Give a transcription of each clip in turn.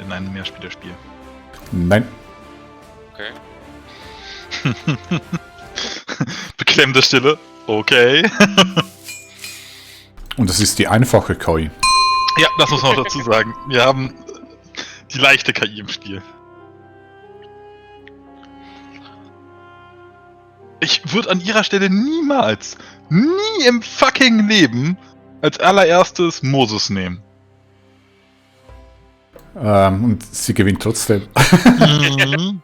in einem Mehrspielerspiel? Nein. Okay. Beklemmende Stille. Okay. Und das ist die einfache KI. Ja, das muss man auch dazu sagen. Wir haben die leichte KI im Spiel. Ich würde an ihrer Stelle niemals, nie im fucking Leben als allererstes Moses nehmen. Und sie gewinnt trotzdem. Mhm.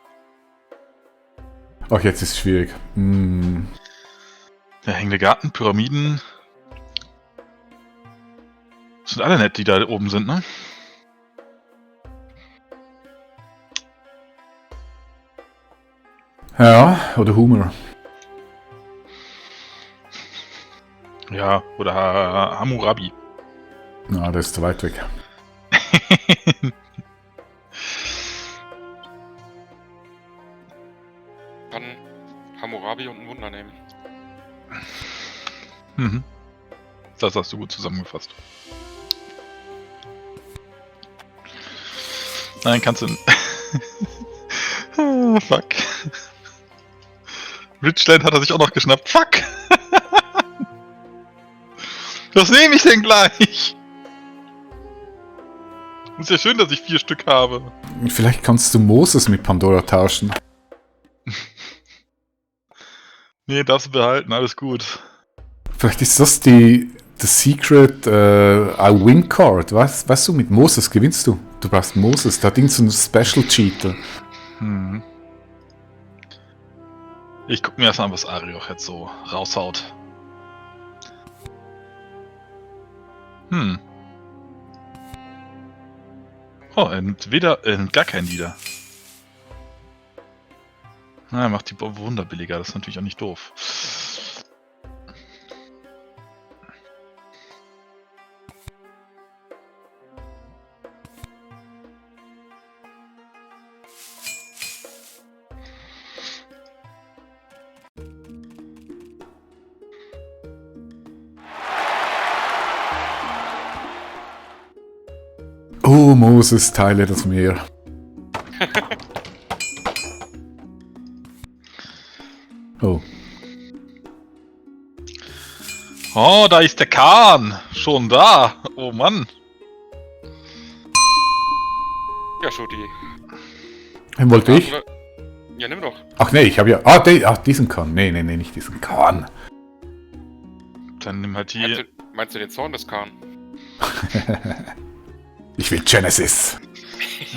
Ach, jetzt ist es schwierig. Der hängende Garten, Pyramiden. Sind alle nett, die da oben sind, ne? Ja, oder Humor. Ja, oder Hammurabi. Na, der ist zu weit weg. Kann Hammurabi und ein Wunder nehmen. Mhm. Das hast du gut zusammengefasst. Nein, kannst du. Ah, fuck. Richland hat er sich auch noch geschnappt. Fuck! Was nehme ich denn gleich? Ist ja schön, dass ich 4 Stück habe. Vielleicht kannst du Moses mit Pandora tauschen. Nee, darfst du behalten, alles gut. Vielleicht ist das the Secret Win Card. Weißt du, mit Moses gewinnst du. Du brauchst Moses, da hat irgend so ein Special Cheater. Hm. Ich guck mir erstmal an, was Arioch jetzt so raushaut. Oh, gar kein Lieder. Na, er macht die Wunder billiger, das ist natürlich auch nicht doof. Oh, Moses, teile das Meer. Oh. Oh, da ist der Kahn! Schon da! Oh Mann! Ja, Schuti. Wen wollte ich? Ja, nimm doch. Ach nee, ich habe ja... diesen Kahn. Nee, nicht diesen Kahn. Dann nimm halt die... Meinst du den Zorn des Khan? Ich will Genesis.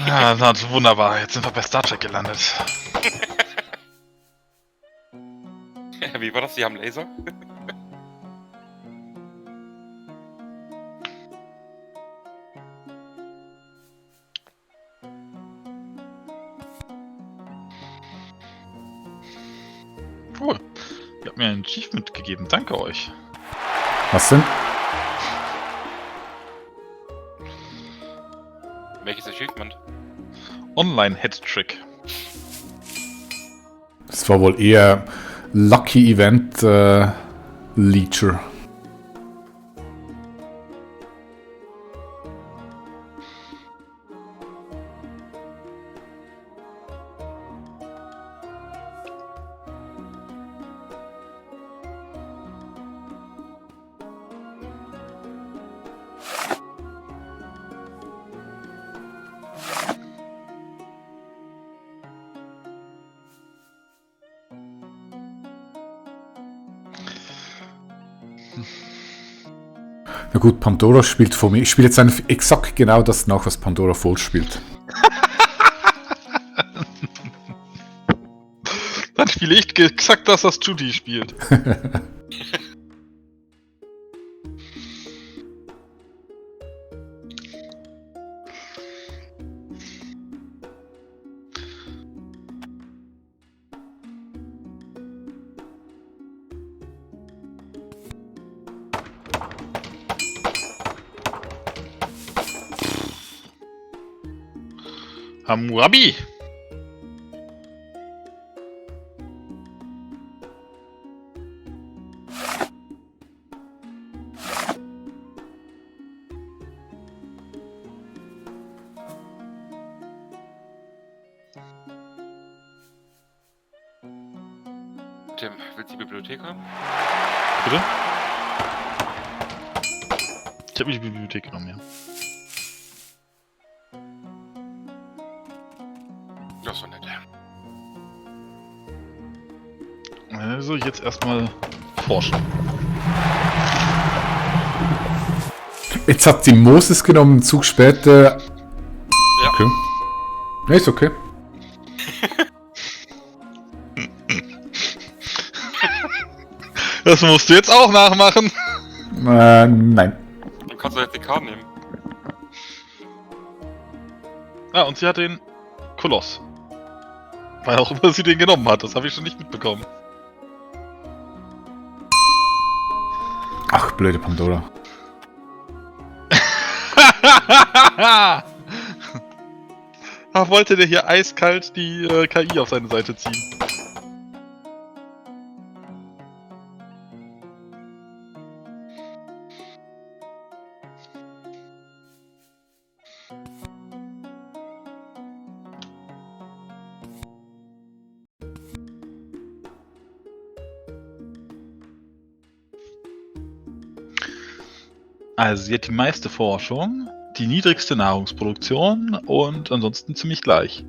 Ah, das ist wunderbar. Jetzt sind wir bei Star Trek gelandet. Wie war das? Die haben Laser? Cool. Ihr habt mir ein Achievement gegeben. Danke euch. Was denn? Welches Achievement? Online-Head-Trick. Das war wohl eher Lucky Event Leecher. Na gut, Pandora spielt vor mir. Ich spiele jetzt einfach exakt genau das nach, was Pandora voll spielt. Dann spiele ich exakt das, was Judy spielt. Hammurabi! Tim, willst du die Bibliothek haben? Bitte? Ich habe die Bibliothek genommen, ja. Das ist so nett. Also jetzt erstmal forschen. Jetzt hat sie Moses genommen, einen Zug später. Ja. Okay. Ne, ist okay. Das musst du jetzt auch nachmachen. Nein. Dann kannst du jetzt den Kahn nehmen. Ah, und sie hat den Koloss. Weil auch immer sie den genommen hat, das habe ich schon nicht mitbekommen. Ach, blöde Pandora. Ach, wollte der hier eiskalt die KI auf seine Seite ziehen. Also sie hat die meiste Forschung, die niedrigste Nahrungsproduktion und ansonsten ziemlich gleich.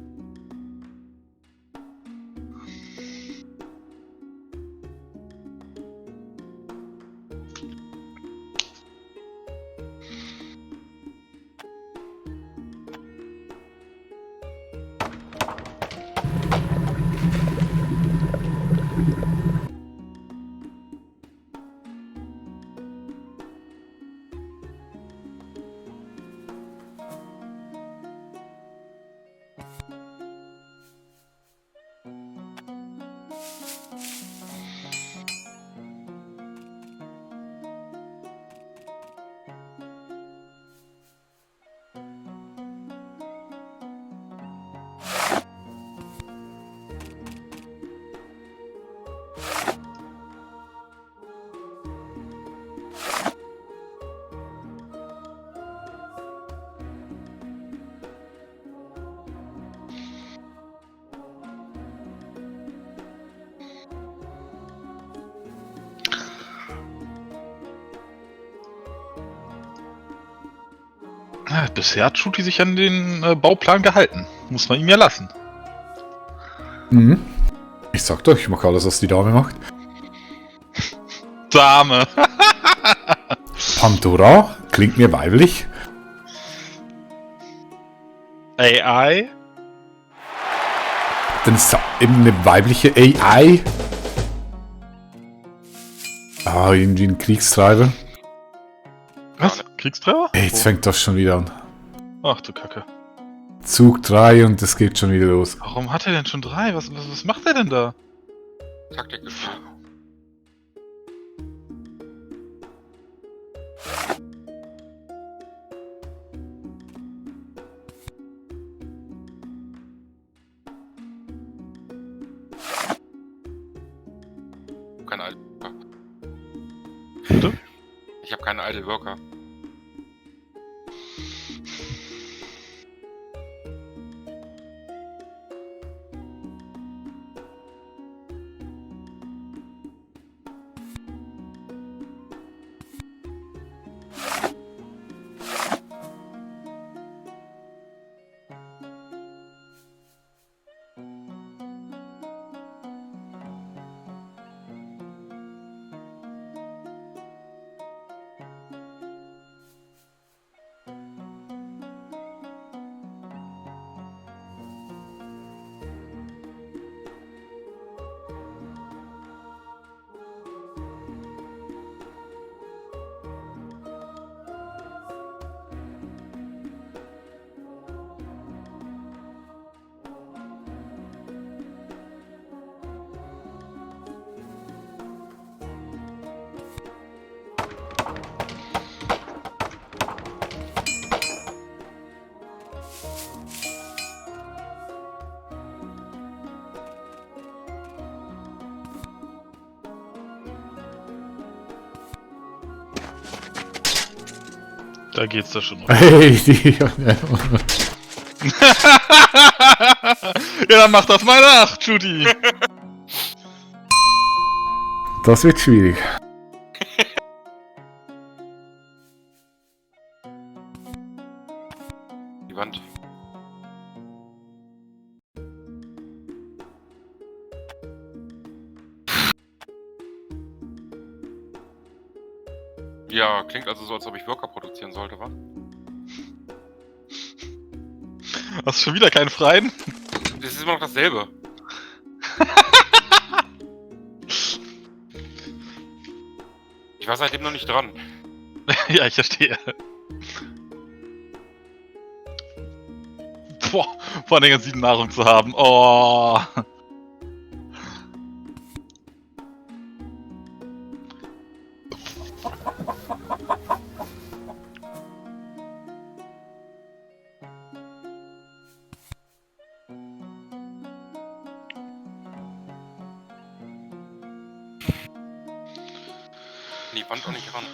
Ja, bisher hat Shooty sich an den Bauplan gehalten. Muss man ihm ja lassen. Mhm. Ich sag doch, ich mag alles, was die Dame macht. Dame! Pandora klingt mir weiblich. AI? Dann ist es eben eine weibliche AI. Ah, irgendwie ein Kriegstreiber. Was? Kriegstreiber? Hey, jetzt fängt das schon wieder an. Ach du Kacke. Zug 3 und es geht schon wieder los. Warum hat er denn schon 3? Was macht er denn da? Taktik gespielt. Keine Idle Worker. Bitte? Ich habe keine Idle Worker. Da geht's da schon. Hey, die... Ja, dann mach das mal nach, Judy. Das wird schwierig. Die Wand. Ja, klingt also so, als ob ich Worker produzieren sollte, wa? Hast du schon wieder keinen freien? Das ist immer noch dasselbe. Ich war seitdem noch nicht dran. Ja, ich verstehe. Boah, vor allem ganz 7 Nahrung zu haben. Oh. Die Wand auch nicht ran.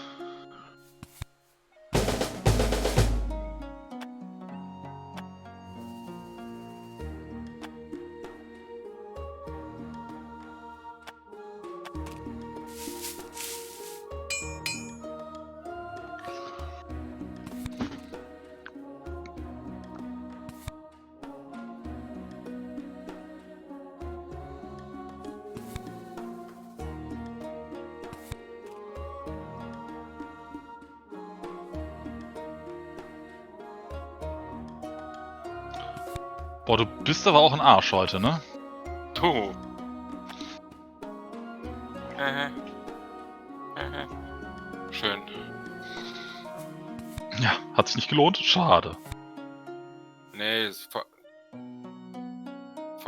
Boah, du bist aber auch ein Arsch heute, ne? Du. Schön. Ja, hat sich nicht gelohnt? Schade. Nee, ist vor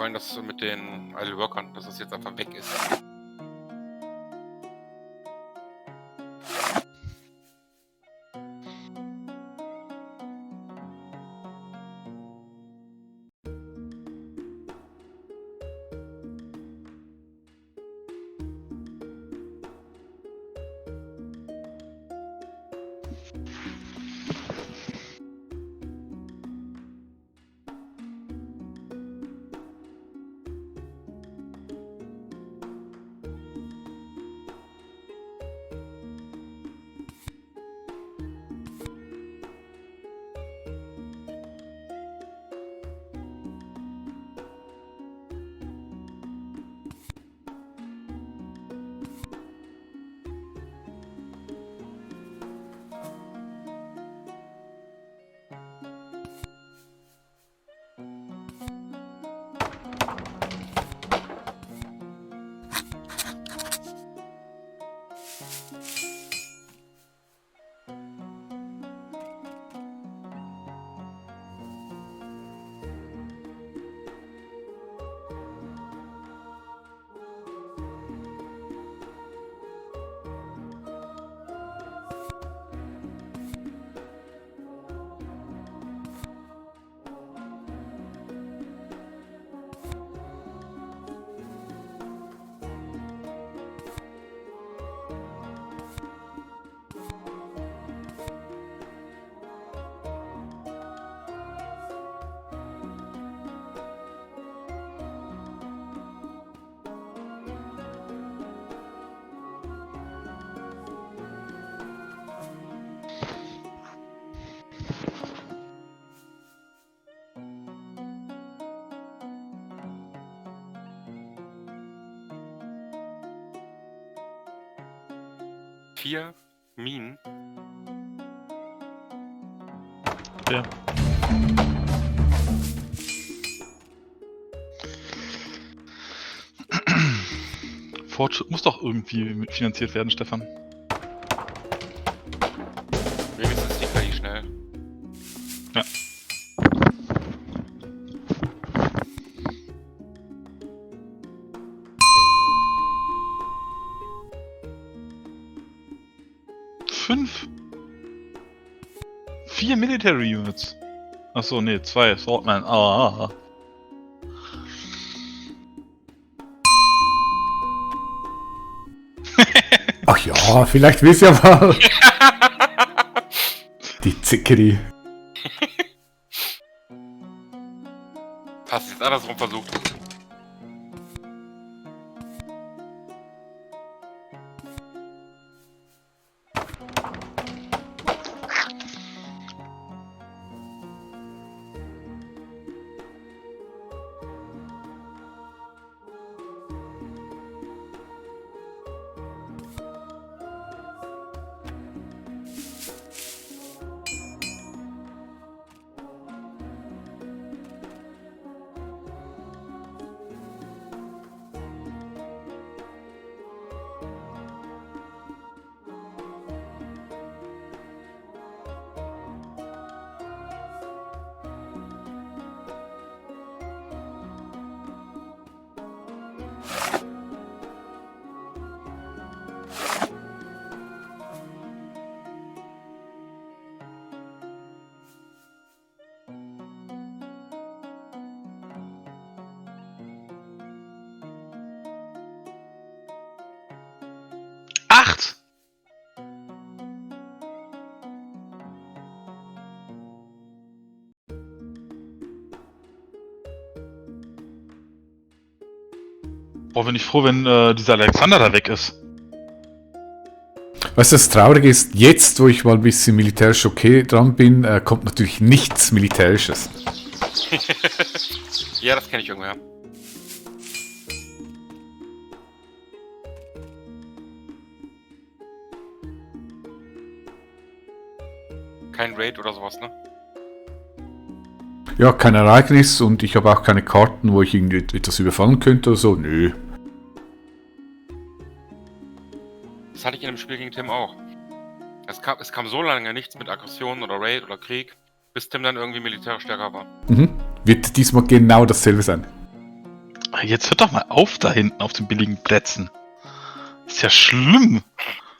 allem das mit den Idle Workern, dass das jetzt einfach weg ist. Vier Minen. Ja. Fortschritt muss doch irgendwie finanziert werden, Stefan. Wenigstens die KI schnell. Ja. Fünf? 4 Military Units. Achso, nee, 2 Swordman. Ah. Ach ja, vielleicht will's ja mal. Die Zickeri. Hast du jetzt andersrum versucht? gemacht? Boah, bin ich froh, wenn dieser Alexander da weg ist. Weißt du, das Traurige ist, jetzt, wo ich mal ein bisschen militärisch okay dran bin, kommt natürlich nichts Militärisches. Ja, das kenne ich irgendwoher. Kein Raid oder sowas, ne? Ja, kein Ereignis und ich habe auch keine Karten, wo ich irgendwie etwas überfallen könnte oder so. Nö. Das hatte ich in dem Spiel gegen Tim auch. Es kam so lange nichts mit Aggression oder Raid oder Krieg, bis Tim dann irgendwie militärisch stärker war. Mhm. Wird diesmal genau dasselbe sein. Jetzt hört doch mal auf da hinten auf den billigen Plätzen. Ist ja schlimm.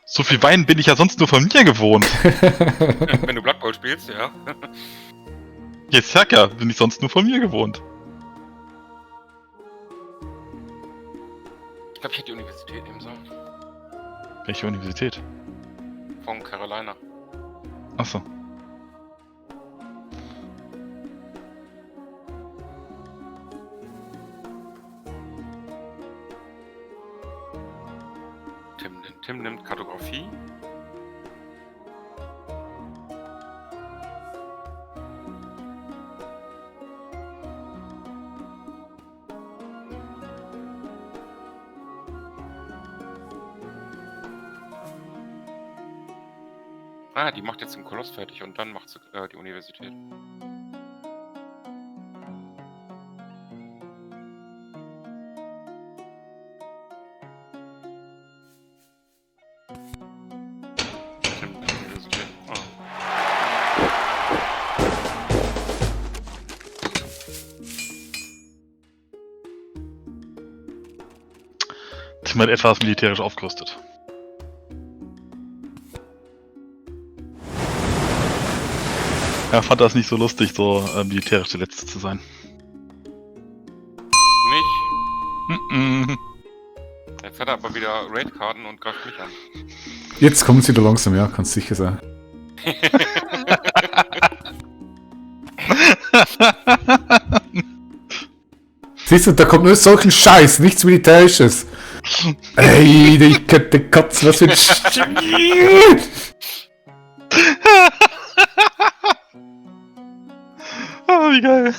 So viel Wein bin ich ja sonst nur von mir gewohnt. Wenn du Blood Bowl spielst, ja. Jetzt sag ja, bin ich sonst nur von mir gewohnt. Ich glaube, ich hätte die Universität nehmen sollen. Welche Universität? Von Carolina. Achso. Tim nimmt Kartografie. Ah, die macht jetzt den Koloss fertig und dann macht sie die Universität. Tim, Universität. Ah. Tim hat etwas militärisch aufgerüstet. Er fand das nicht so lustig, so militärisch der Letzte zu sein. Nicht. Mhm. Jetzt hat er aber wieder Raid-Karten und greift mich an. Jetzt kommen sie da langsam, ja, kannst sicher sein. Siehst du, da kommt nur solchen Scheiß, nichts Militärisches. Ey, die könnte kotzen, was für ein Oh, wie geil.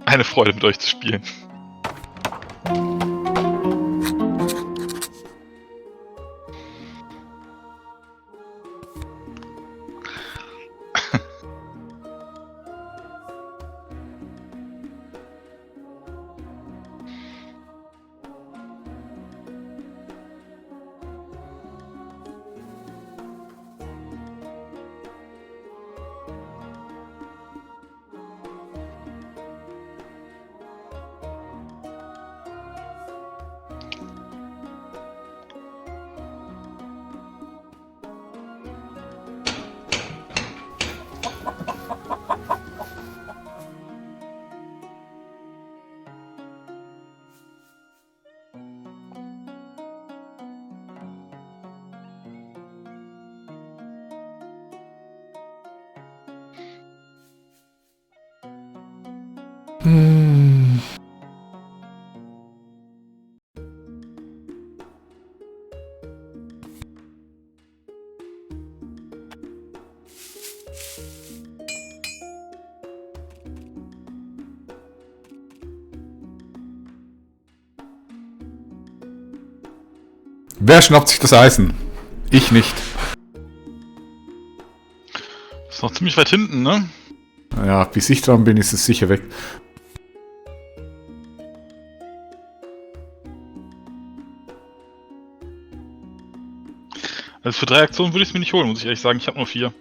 Eine Freude mit euch zu spielen. Hm. Wer schnappt sich das Eisen? Ich nicht. Ist noch ziemlich weit hinten, ne? Ja, bis ich dran bin, ist es sicher weg. Also für 3 Aktionen würde ich es mir nicht holen, muss ich ehrlich sagen. Ich habe nur 4.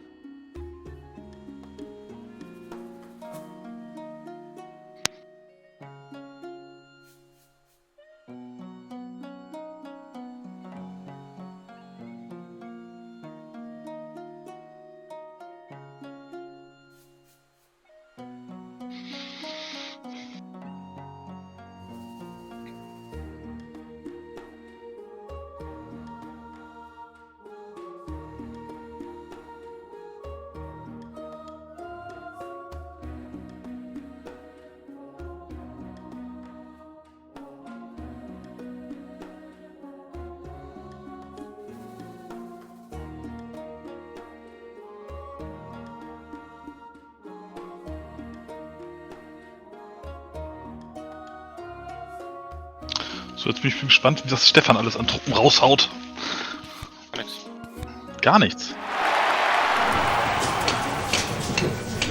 So, jetzt bin ich gespannt, wie das Stefan alles an Truppen raushaut. Gar nichts. Gar nichts.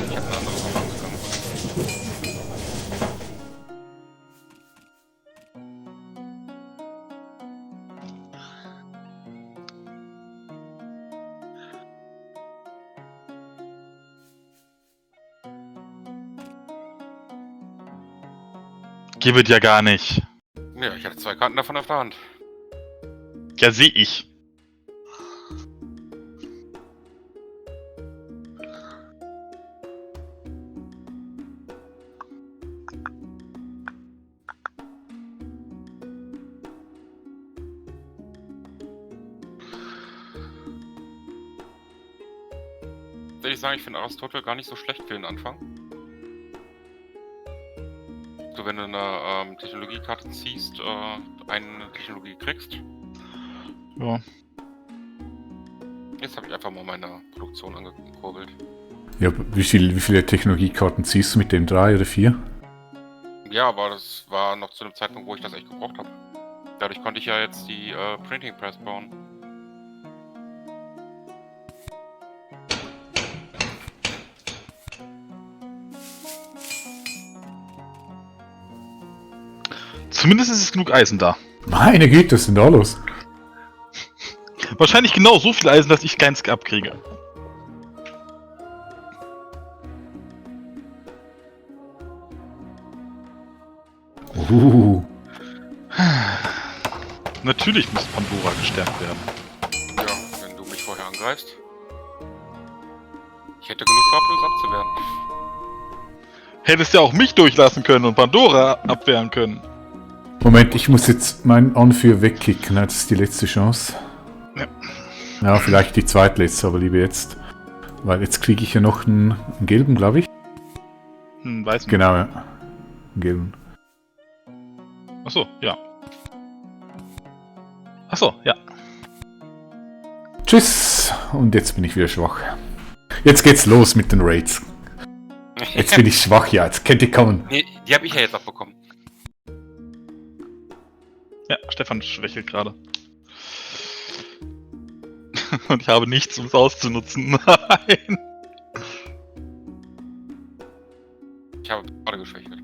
Ich hab eine andere Sache angefangen. Gibt ja gar nicht. Ja, ich hatte 2 Karten davon auf der Hand. Ja, sehe ich. Soll ich sagen, ich finde Aristotel gar nicht so schlecht für den Anfang. So, wenn du eine Technologiekarte ziehst, eine Technologie kriegst. Ja. Jetzt habe ich einfach mal meine Produktion angekurbelt. Ja, wie viele Technologiekarten ziehst du mit dem? 3 oder 4? Ja, aber das war noch zu einem Zeitpunkt, wo ich das echt gebraucht habe. Dadurch konnte ich ja jetzt die Printing Press bauen. Zumindest ist es genug Eisen da. Meine Güte, was ist denn da los? Wahrscheinlich genau so viel Eisen, dass ich keins abkriege. Natürlich muss Pandora gestärkt werden. Ja, wenn du mich vorher angreifst. Ich hätte genug gehabt, um es abzuwehren. Hättest ja auch mich durchlassen können und Pandora abwehren können. Moment, ich muss jetzt meinen Anführer wegkicken, das ist die letzte Chance. Ja. Ja, vielleicht die zweitletzte, aber lieber jetzt. Weil jetzt kriege ich ja noch einen gelben, glaube ich. Weiß nicht. Genau, ja. Einen gelben. Achso, ja. Achso, ja. Tschüss! Und jetzt bin ich wieder schwach. Jetzt geht's los mit den Raids. Jetzt bin ich schwach, ja, jetzt könnt ihr kommen. Nee, die habe ich ja jetzt auch bekommen. Ja, Stefan schwächelt gerade. Und ich habe nichts, um es auszunutzen. Nein. Ich habe gerade geschwächelt.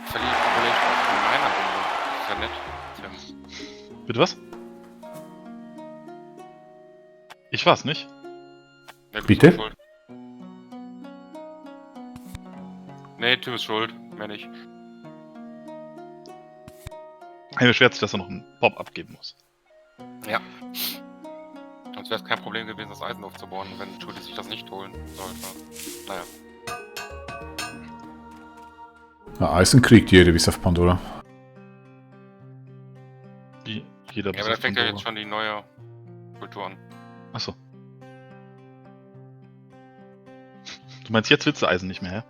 Verliere ich Population auch in meiner Runde. Ist ja nett, Tim. Bitte was? Ich war's nicht. Ja, du bist Bitte? auch schuld. Nee, Tim ist schuld, mehr nicht. Mir beschwert sich, dass er noch einen Pop abgeben muss. Ja. Sonst wäre es kein Problem gewesen, das Eisen aufzubauen, wenn Judy sich das nicht holen sollte. Naja. Ja, Eisen kriegt jeder bis auf Pandora. Wie jeder Ja, aber da fängt ja jetzt schon die neue Kultur an. Achso. Du meinst, jetzt willst du Eisen nicht mehr, hä?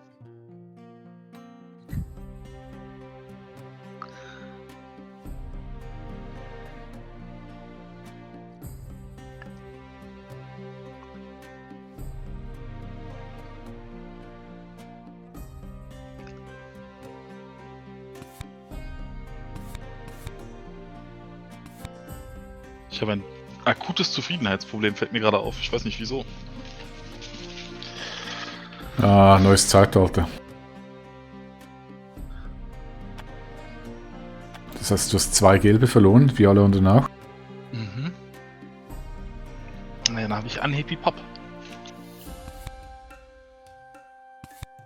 Ich habe ein akutes Zufriedenheitsproblem, fällt mir gerade auf. Ich weiß nicht wieso. Ah, neues Zeitalter. Das heißt, du hast 2 gelbe verloren, wie alle anderen auch. Mhm. Na, dann habe ich Unhappy Pop.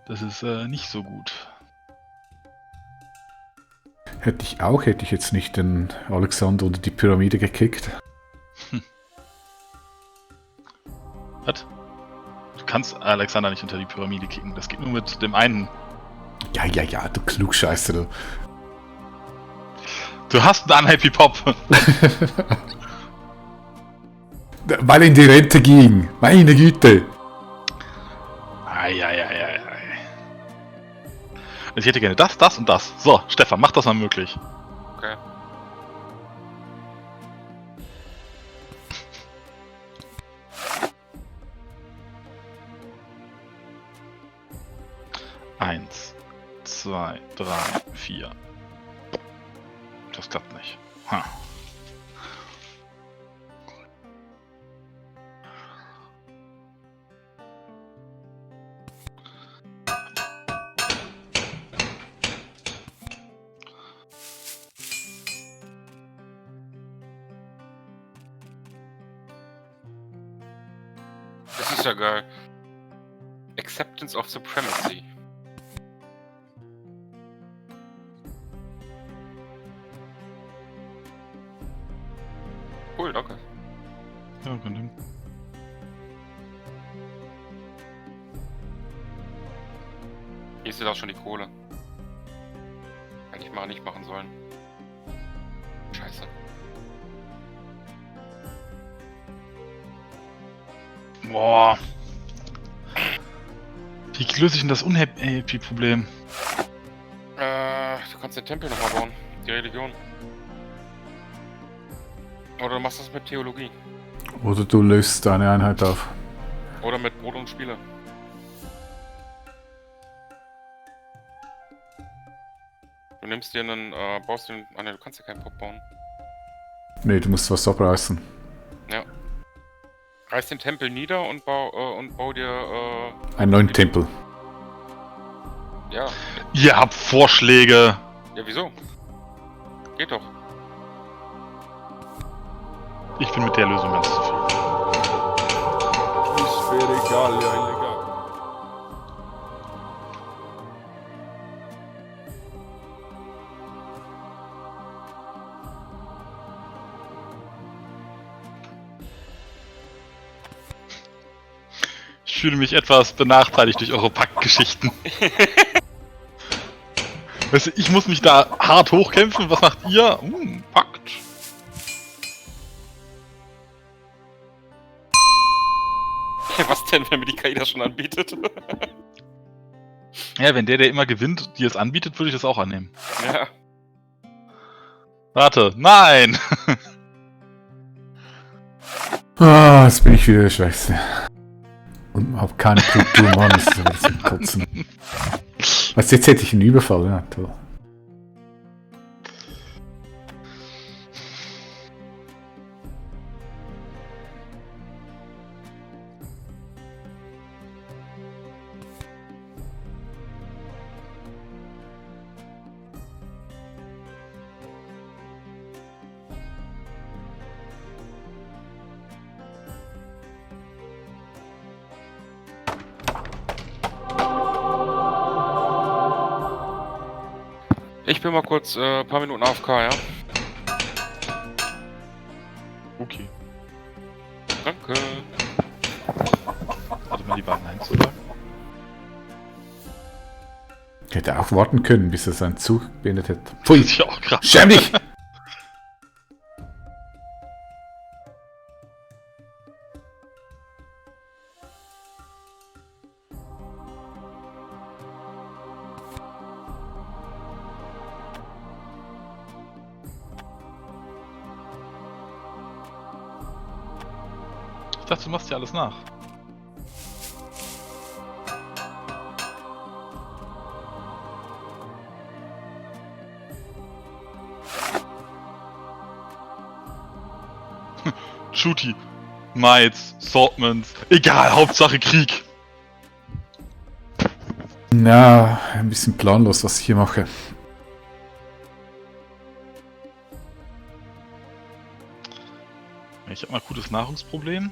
Das ist nicht so gut. Hätte ich jetzt nicht den Alexander unter die Pyramide gekickt. Was? Du kannst Alexander nicht unter die Pyramide kicken. Das geht nur mit dem einen. Ja, du Klugscheißer, du. Du hast einen Unhappy Pop. Weil er in die Rente ging. Meine Güte. Eieieiei. Also ich hätte gerne das, das und das. So, Stefan, mach das mal möglich. Okay. Eins, zwei, drei, vier. Das klappt nicht. Ha. Das ist ja geil. Acceptance of Supremacy. Cool, danke. Ja, kein Ding. Hier ist jetzt auch schon die Kohle. Hätte ich mal nicht machen sollen. Scheiße. Boah. Wie löse ich denn das Unhappy-Problem? Du kannst den Tempel nochmal bauen. Die Religion. Oder du machst das mit Theologie. Oder du löst deine Einheit auf. Oder mit Brot und Spiele. Du nimmst dir einen, baust den. Ah ne, du kannst ja keinen Pop bauen. Nee, du musst was abreißen. Ja. Reiß den Tempel nieder und bau dir, Einen neuen Tempel. ja. Ihr habt Vorschläge. Ja, wieso? Geht doch. Ich bin mit der Lösung ganz zufrieden. Ich fühle mich etwas benachteiligt durch eure Paktgeschichten. Weißt du, ich muss mich da hart hochkämpfen. Was macht ihr? Pakt. Was denn, wenn mir die KI das schon anbietet? Ja, wenn der immer gewinnt, die es anbietet, würde ich das auch annehmen. Ja. Warte, nein! Ah, jetzt bin ich wieder der Schwächste. Und hab keine Kultur, Mann, das ist aber zum Kotzen. Was, jetzt hätte ich einen Überfall, ja, toll. Ich bin mal kurz ein paar Minuten AFK, ja? Okay. Danke. Warte mal, die beiden einzusagen. Ich hätte auch warten können, bis er seinen Zug beendet hätte. Pfui! Ist ja auch krass. Schäm dich! Ich dachte, du machst ja alles nach. Shooty, Mites, Swordmans, egal, Hauptsache Krieg. Na, ein bisschen planlos, was ich hier mache. Ich habe mal ein gutes Nahrungsproblem.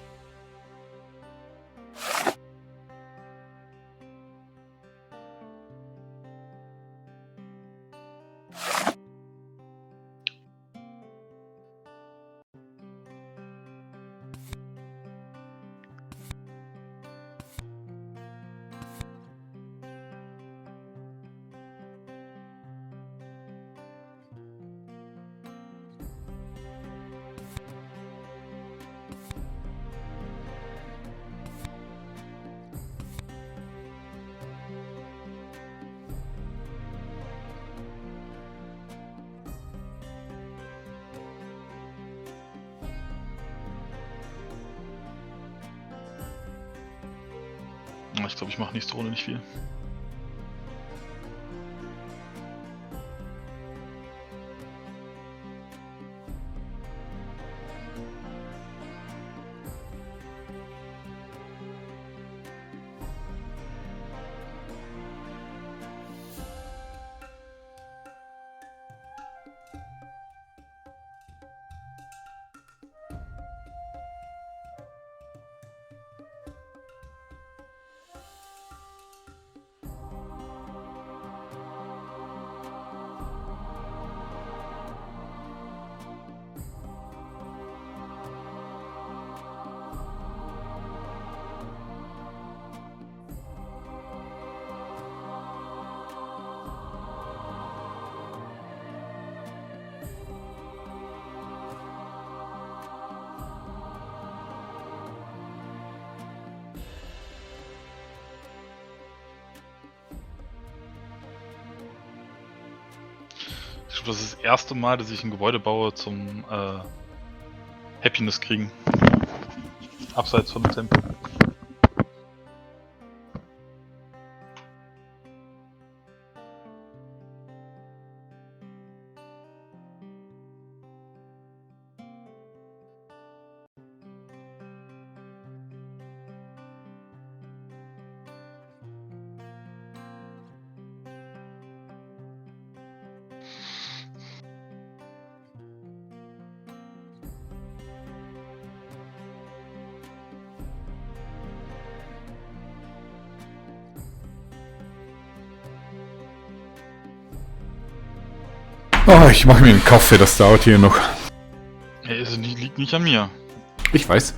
Ich glaube, ich mache nächste Runde nicht viel. Ich glaube, das ist das erste Mal, dass ich ein Gebäude baue zum Happiness kriegen. Abseits von dem Tempel. Oh, ich mache mir einen Kaffee, das dauert hier noch. Es liegt nicht an mir. Ich weiß.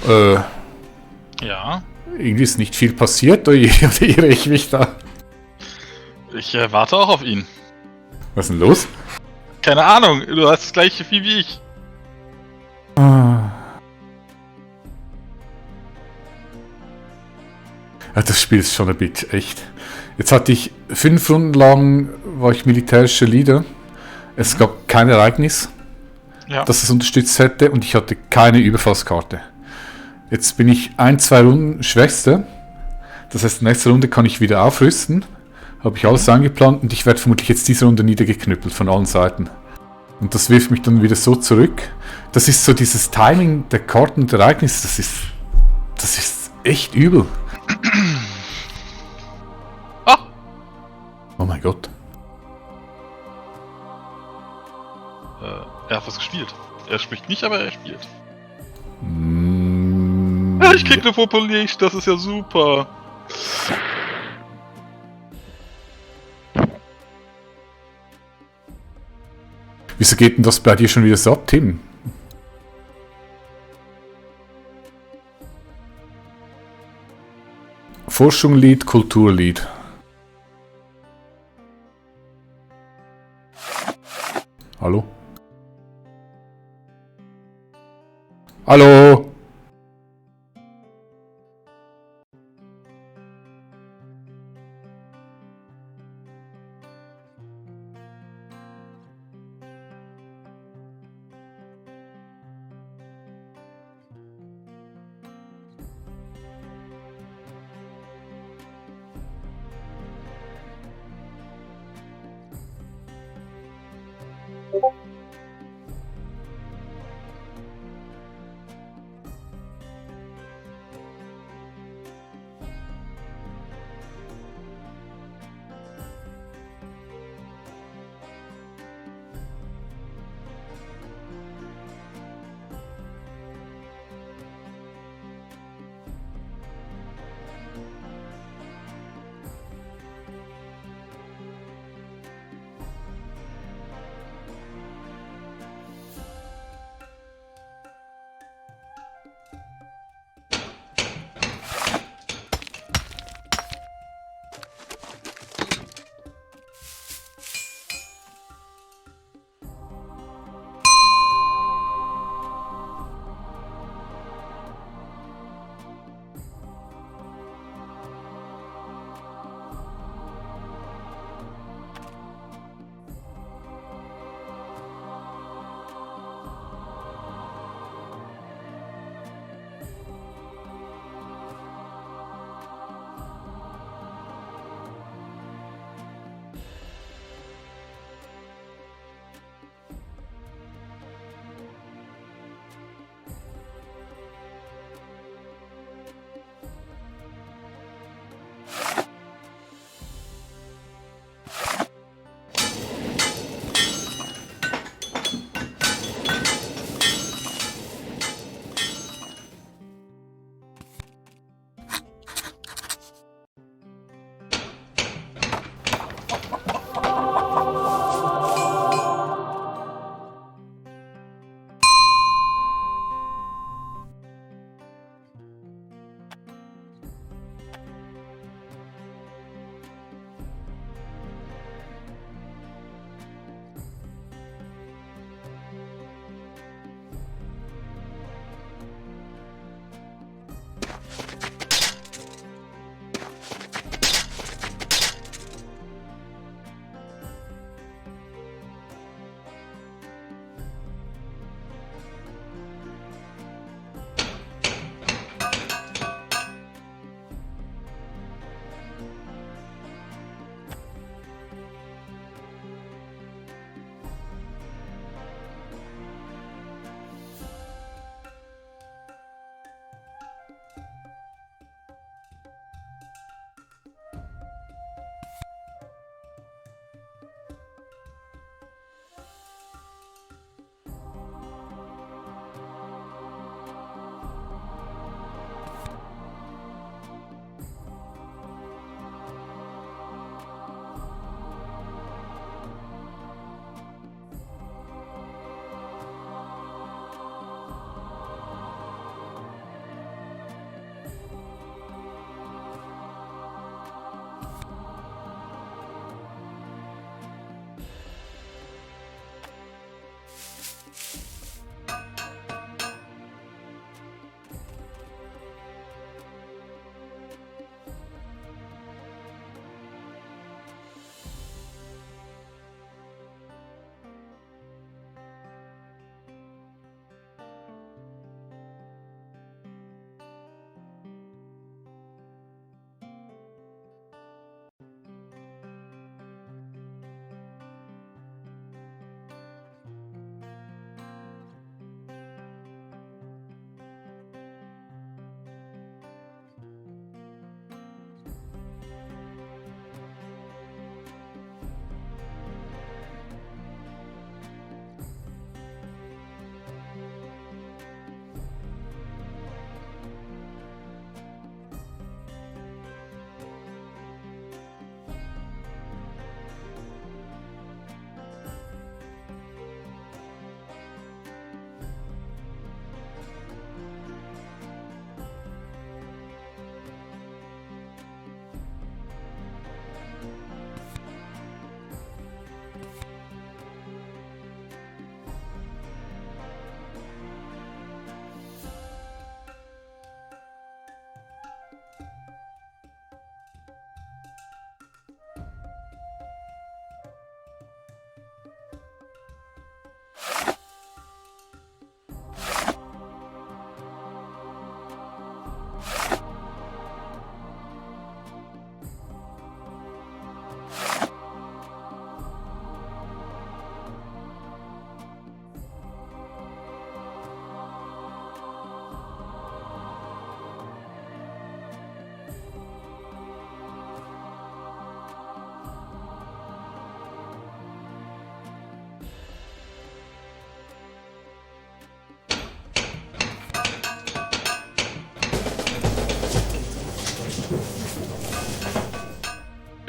Ja, Irgendwie ist nicht viel passiert, oder irre ich mich da? ich warte auch auf ihn. Was ist denn los? Keine Ahnung, du hast das gleiche Vieh wie ich. Ah. Ja, das Spiel ist schon ein Bit, echt. Jetzt hatte ich 5 Runden lang, war ich militärischer Leader. Es gab kein Ereignis, Ja. das es unterstützt hätte, und ich hatte keine Überfallskarte. Jetzt bin ich 2 Runden Schwester. Das heißt, nächste Runde kann ich wieder aufrüsten. Habe ich alles eingeplant und ich werde vermutlich jetzt diese Runde niedergeknüppelt von allen Seiten. Und das wirft mich dann wieder so zurück. Das ist so dieses Timing der Karten und Ereignisse, das ist echt übel. Ah! Oh mein Gott. Er hat was gespielt. Er spricht nicht, aber er spielt. Ja. Ich krieg eine Population, das ist ja super. Wieso geht denn das bei dir schon wieder so ab, Tim? Forschung Lied, Kultur Lied. Hallo? Hallo?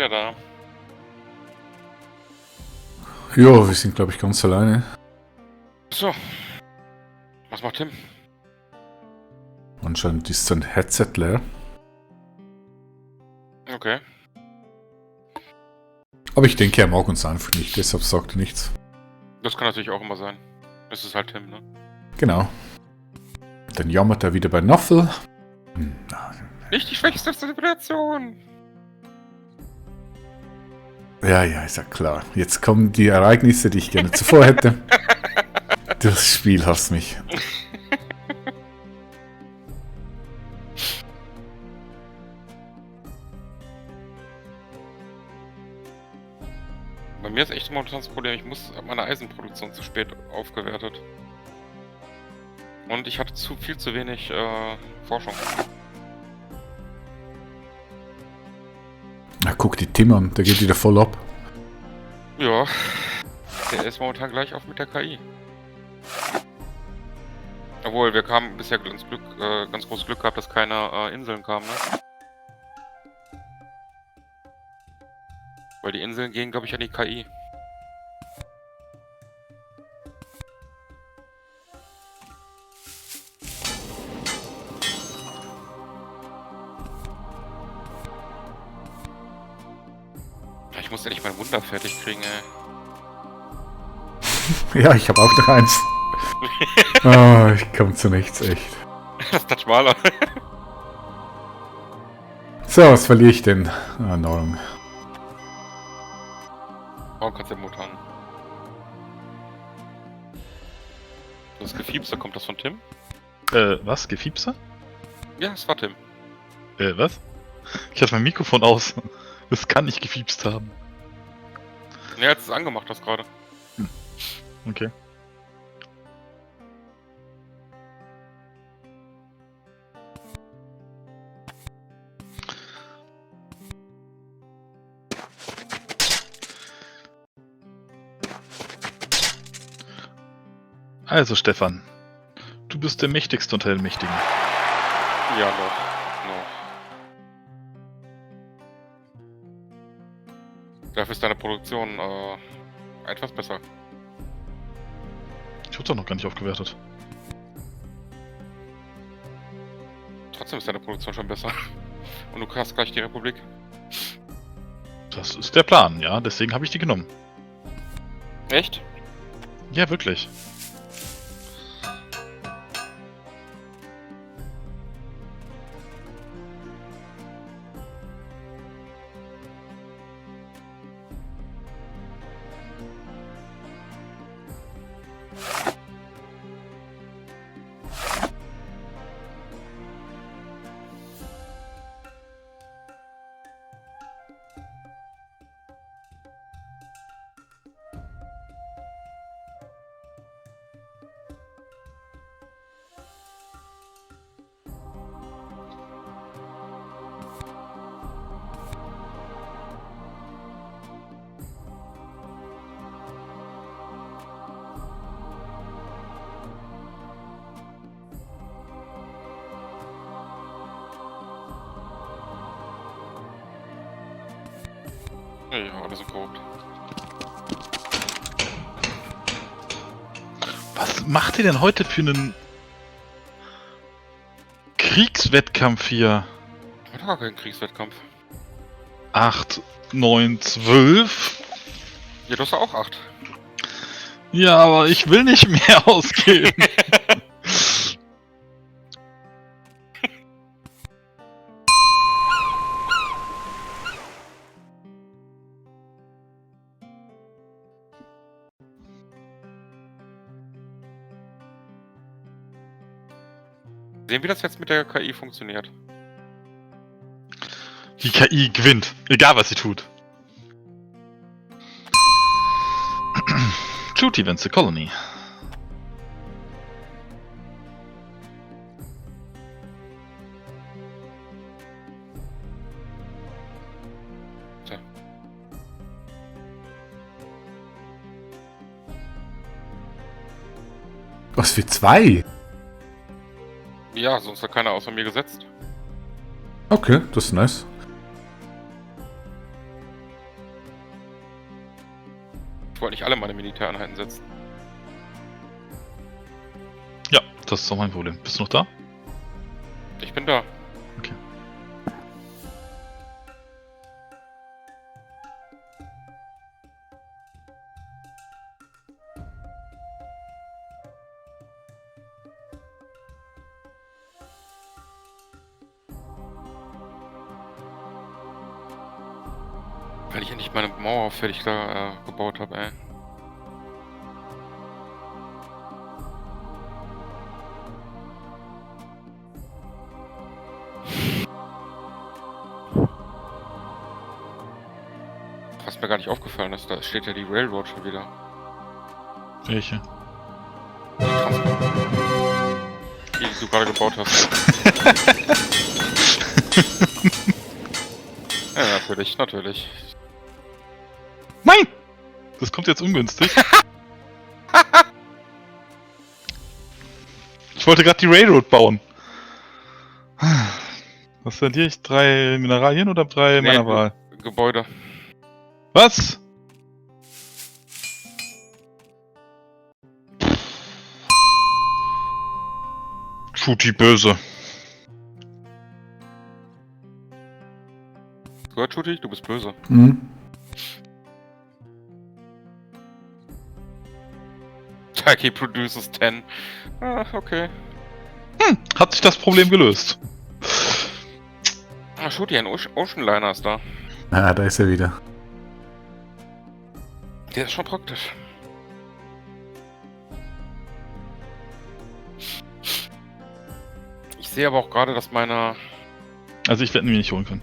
wieder da. Ja, wir sind, glaube ich, ganz alleine. So. Was macht Tim? Anscheinend ist sein Headset leer. Okay. Aber ich denke, er mag uns einfach nicht, deshalb sagt er nichts. Das kann natürlich auch immer sein. Es ist halt Tim, ne? Genau. Dann jammert er wieder bei Nuffel. Nicht die schwächste Situation! Ja, ist ja klar. Jetzt kommen die Ereignisse, die ich gerne zuvor hätte. Das Spiel hasst mich. Bei mir ist echt momentan das Problem, ich habe meine Eisenproduktion zu spät aufgewertet. Und ich hatte viel zu wenig Forschung. Na, guck die Tim an, der geht wieder voll ab. Ja, der ist momentan gleich auf mit der KI. Obwohl, wir kamen bisher ganz großes Glück gehabt, dass keine Inseln kamen, ne? Weil die Inseln gehen, glaube ich, an die KI. Ich muss endlich mein Wunder fertig kriegen, ey. Ja, ich habe auch noch eins. Oh, ich komme zu nichts, echt. Das Touch Maler. So, was verliere ich denn? Ah, Nahrung. Warum kannst du den Mut an? Das Gefiepse, kommt das von Tim? Was? Gefiepse? Ja, es war Tim. Was? Ich hatte mein Mikrofon aus. Das kann nicht gefiepst haben. Ja, jetzt ist es angemacht, das gerade. Okay. Also Stefan, du bist der mächtigste unter den Mächtigen. Ja, noch. Dafür ist deine Produktion etwas besser. Ich wurde doch noch gar nicht aufgewertet. Trotzdem ist deine Produktion schon besser. Und du hast gleich die Republik. Das ist der Plan, ja, deswegen habe ich die genommen. Echt? Ja, wirklich. Ja, alles so korrupt. Was macht ihr denn heute für einen Kriegswettkampf hier? Heute gar kein Kriegswettkampf. 8, 9, 12? Ja, du hast ja auch 8. Ja, aber ich will nicht mehr ausgeben. Sehen, wie das jetzt mit der KI funktioniert. Die KI gewinnt, egal was sie tut. Shoot events the colony. Tja. Was für 2? Ja, sonst hat keiner außer mir gesetzt. Okay, das ist nice. Ich wollte nicht alle meine Militäreinheiten setzen. Ja, das ist doch mein Problem. Bist du noch da? Ich bin da. Okay. Weil ich endlich meine Mauer fertig da gebaut habe, ey. Was mir gar nicht aufgefallen ist, da steht ja die Railroad schon wieder. Welche? Die Transport. Die du gerade gebaut hast. Ja, natürlich, natürlich. Nein! Das kommt jetzt ungünstig. Ich wollte gerade die Railroad bauen. Was verliere ich? 3 Mineralien oder 3 Nee, meiner Wahl? Gebäude. Was? Schuti böse. Gehört, Schuti? Du bist böse. Mhm. Turkey produces 10. Ah, okay. Hat sich das Problem gelöst. Ah, Schuti, ein Ocean Liner ist da. Ah, da ist er wieder. Der ist schon praktisch. Ich sehe aber auch gerade, dass meine... Also ich werde ihn mir nicht holen können.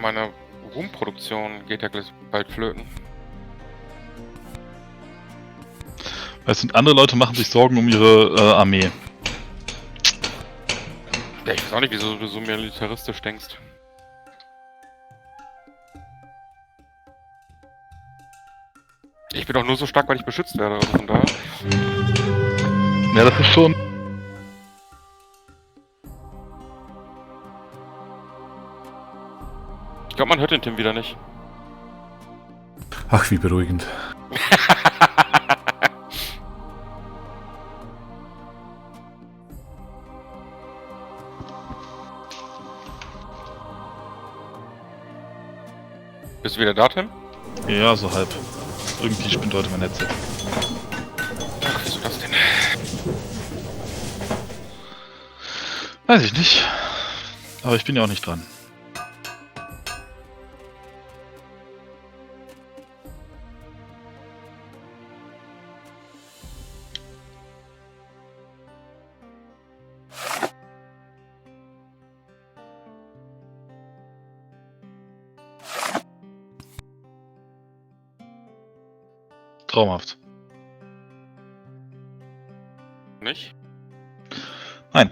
meine Rumproduktion geht ja gleich bald flöten. Es sind andere Leute machen sich Sorgen um ihre Armee. Ja, ich weiß auch nicht, wieso du so militaristisch denkst. Ich bin doch nur so stark, weil ich beschützt werde, also von daher. Ja, das ist schon... Ich glaube, man hört den Tim wieder nicht. Ach, wie beruhigend. Bist du wieder da, Tim? Ja, so halb. Irgendwie spinnt heute mein Headset. Ach, wieso das denn? Weiß ich nicht. Aber ich bin ja auch nicht dran. Traumhaft. Nicht? Nein.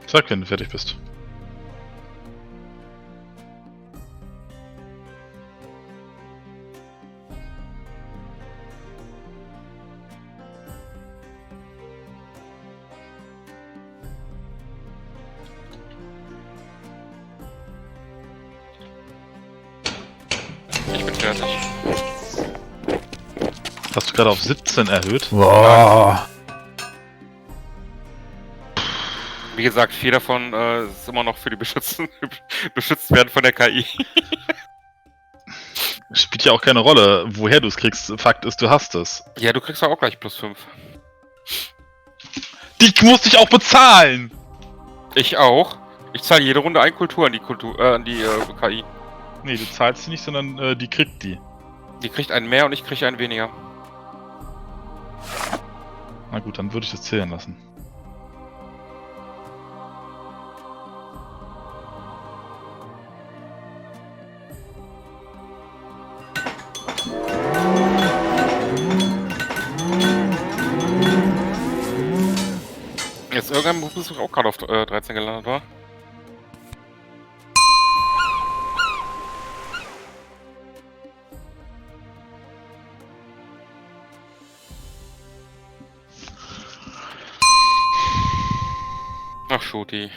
Sag, wenn du fertig bist. Ich bin fertig. Hast du gerade auf 17 erhöht? Wow. Wie gesagt, 4 davon ist immer noch für die beschützt werden von der KI. Spielt ja auch keine Rolle, woher du es kriegst. Fakt ist, du hast es. Ja, du kriegst ja auch gleich +5. Die musste ich auch bezahlen! Ich auch. Ich zahle jede Runde ein Kultur an die KI. Nee, du zahlst sie nicht, sondern die kriegt die. Die kriegt einen mehr und ich kriege einen weniger. Na gut, dann würde ich das zählen lassen. Jetzt irgendein Beruf ist auch gerade auf 13 gelandet, war? Ach, Schuti.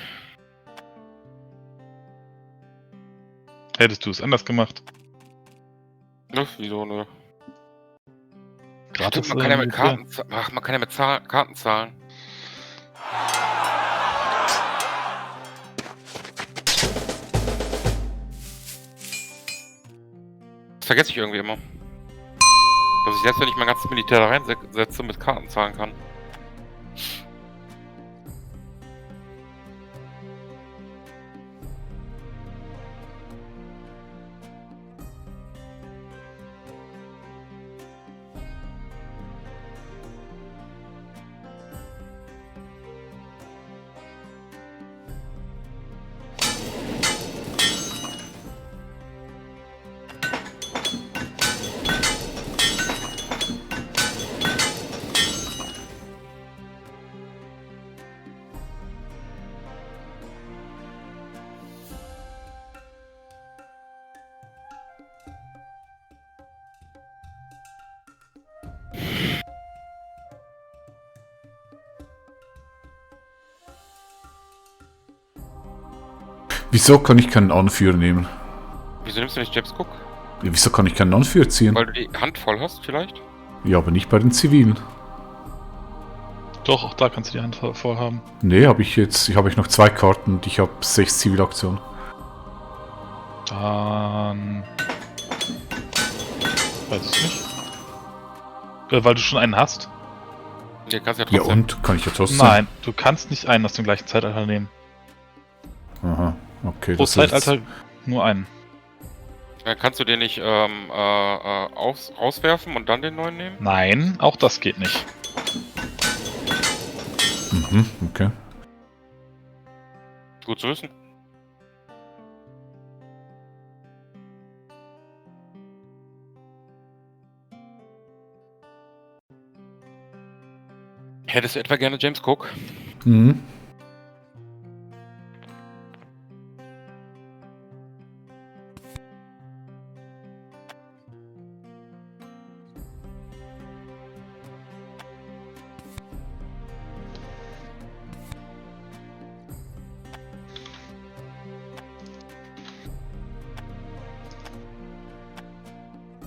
Hättest du es anders gemacht? Ne, wieso, ne? Gratis, Stimmt, man kann ja mit Militär? Karten zahlen. Ach, man kann ja mit Karten zahlen. Das vergesse ich irgendwie immer. Dass ich selbst, wenn ich mein ganzes Militär da reinsetze, mit Karten zahlen kann. Wieso kann ich keinen Anführer nehmen? Wieso nimmst du nicht James Cook? Ja, wieso kann ich keinen Anführer ziehen? Weil du die Hand voll hast, vielleicht? Ja, aber nicht bei den Zivilen. Doch, auch da kannst du die Hand voll haben. Nee, habe ich jetzt. Ich habe noch 2 Karten und ich habe 6 Zivilaktionen. Dann... Weiß ich nicht. Weil du schon einen hast? Nee, kannst ja Ja trotzdem. und? Kann ich ja trotzdem? Nein, du kannst nicht einen aus dem gleichen Zeitalter nehmen. Aha, okay. Pro das Zeitalter nur einen. Kannst du den nicht rauswerfen und dann den neuen nehmen? Nein, auch das geht nicht. Okay. Gut zu wissen. Hättest du etwa gerne James Cook? Mhm.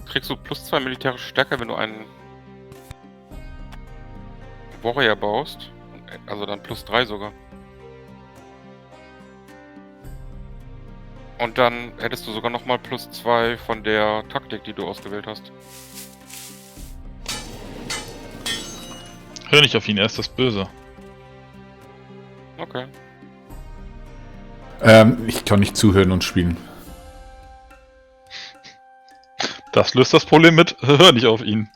Kriegst du +2 militärische Stärke, wenn du einen Warrior baust. Also dann +3 sogar. Und dann hättest du sogar nochmal +2 von der Taktik, die du ausgewählt hast. Hör nicht auf ihn, er ist das Böse. Okay. Ich kann nicht zuhören und spielen. Das löst das Problem mit, hör nicht auf ihn.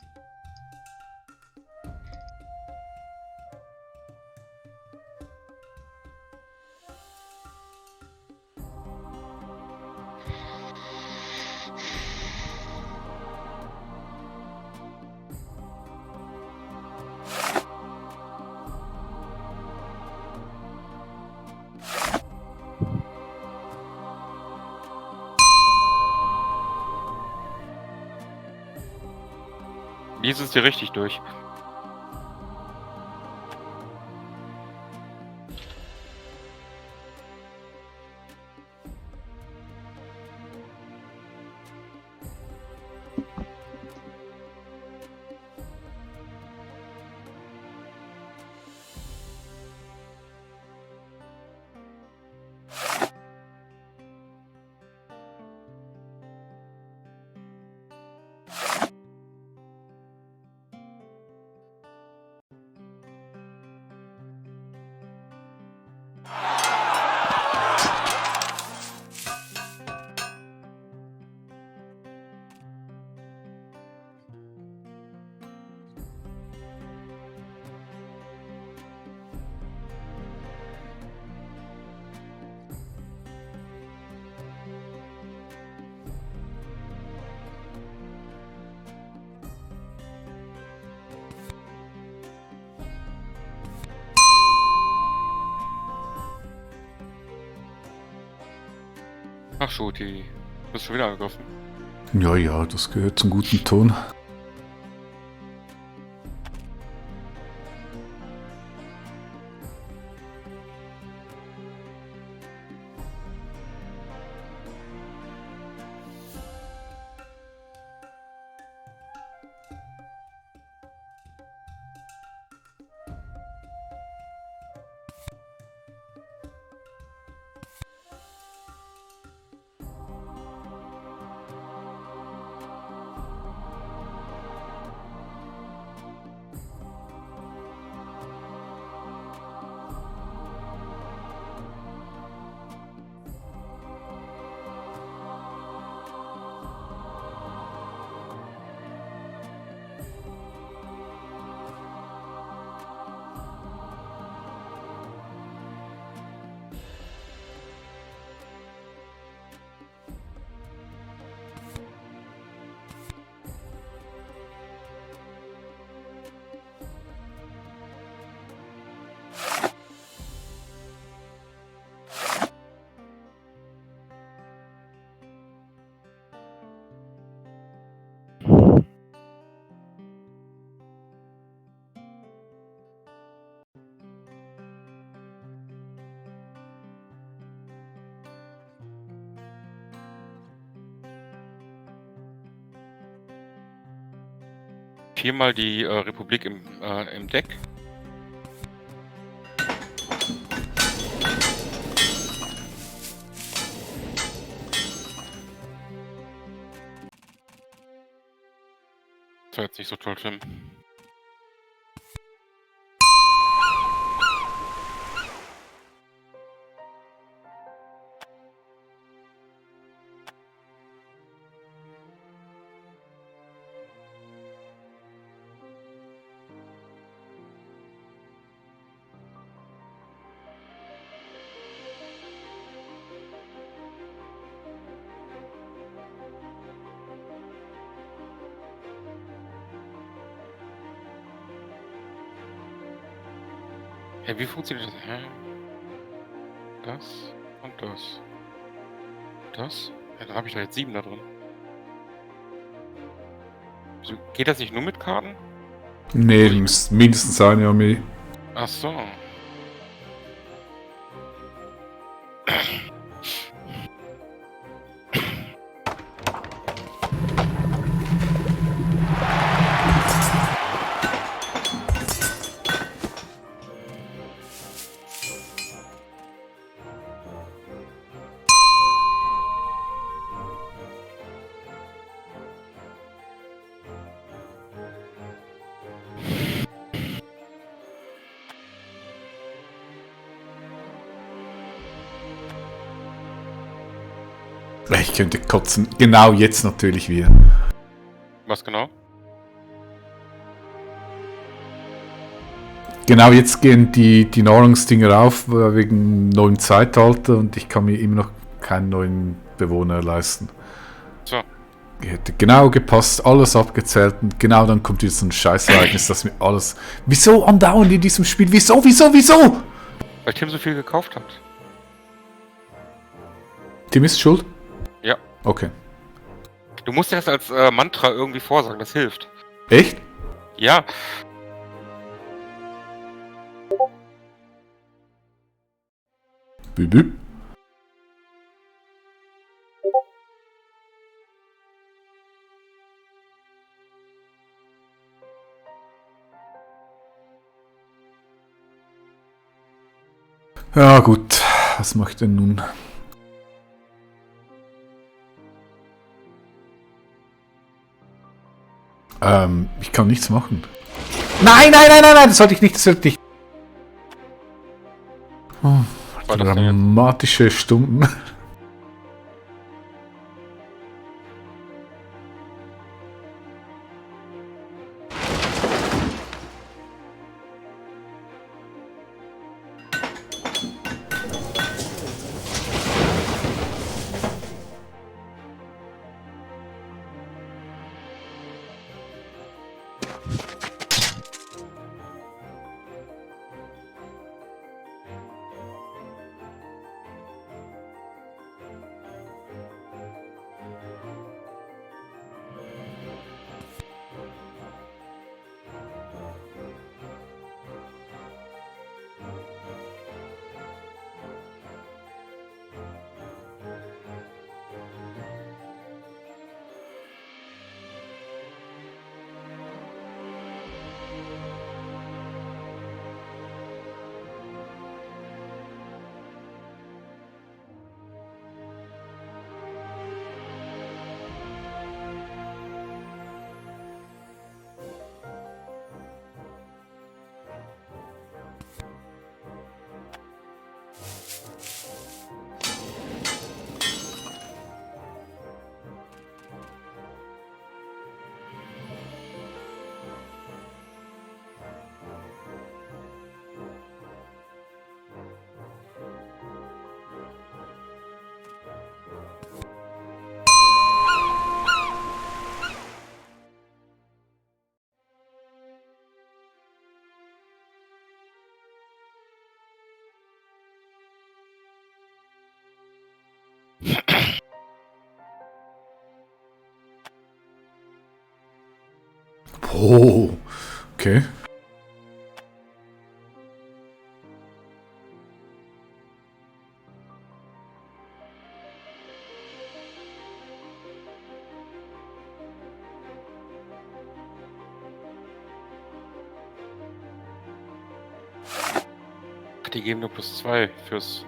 Lies es dir richtig durch. Ach, Schuti. Bist schon wieder angegriffen. Ja, ja, das gehört zum guten Ton. viermal die Republik im Deck. Das war jetzt nicht so toll, Tim. Ja, wie funktioniert das? Hä? Das und das. Das? Ja, dann habe ich da jetzt 7 da drin. Wieso, geht das nicht nur mit Karten? Nee, du musst mindestens eine Armee. Ach so. Ich könnte kotzen. Genau jetzt natürlich wieder. Was genau? Genau jetzt gehen die Nahrungsdinger auf wegen neuem Zeitalter und ich kann mir immer noch keinen neuen Bewohner leisten. So. Hätte genau gepasst, alles abgezählt und genau dann kommt jetzt so ein Scheißereignis, dass mir alles... Wieso andauernd in diesem Spiel? Wieso? Weil Tim so viel gekauft hat. Tim ist schuld? Ja. Okay. Du musst dir das als Mantra irgendwie vorsagen, das hilft. Echt? Ja. Büb, büb. Ja gut, was mache ich denn nun? Ich kann nichts machen. Nein, das sollte ich nicht, Oh, War das denn jetzt? dramatische Stunden. Oh, okay. Die geben nur +2 fürs...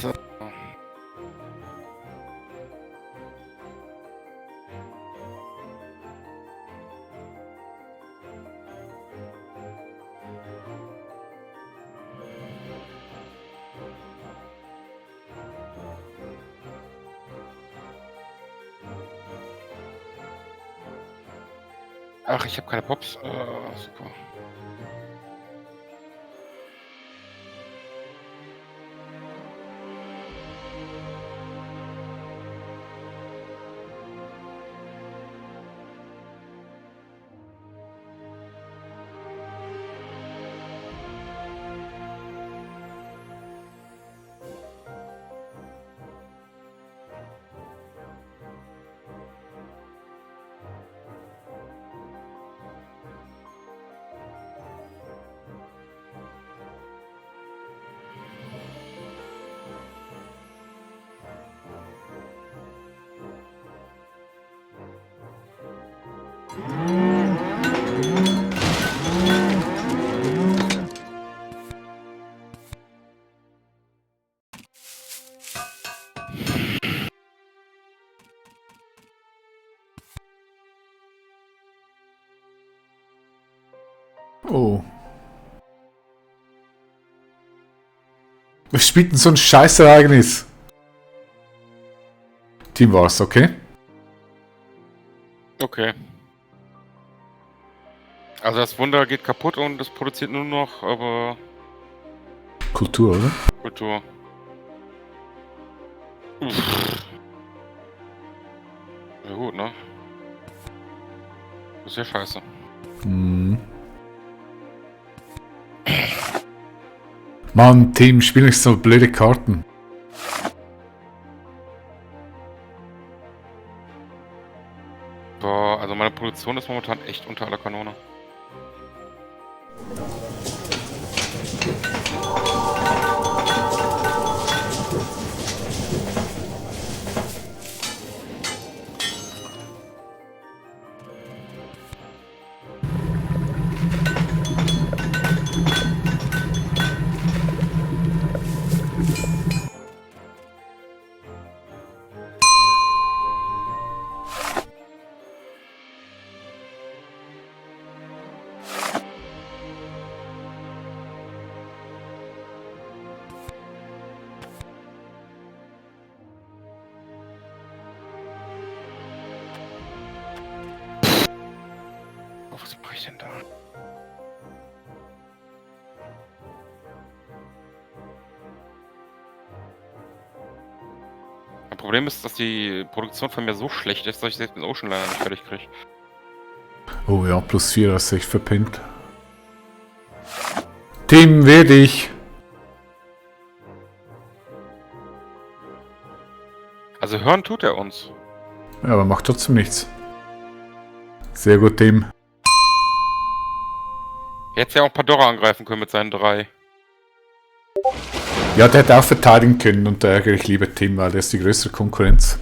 So. Ach, ich habe keine Pops. Super. Oh. Wir spielten so ein Scheißereignis. Team war's, okay? Okay. Also das Wunder geht kaputt und es produziert nur noch, aber... Kultur, oder? Kultur. Uff. Ja gut, ne? Das ist ja scheiße. Hm. Mann, Team, spiel nicht so blöde Karten. Boah, also meine Produktion ist momentan echt unter aller Kanone. Was mache ich denn da? Das Problem ist, dass die Produktion von mir so schlecht ist, dass ich selbst mit Ocean leider nicht fertig kriege. Oh ja, +4 hast du echt verpennt. Team, wehr dich! Also hören tut er uns. Ja, aber macht trotzdem nichts. Sehr gut, Team. Hätte ja auch Pandora angreifen können mit seinen 3. Ja, der hätte auch verteidigen können und da ärgere ich lieber Team, weil der ist die größere Konkurrenz.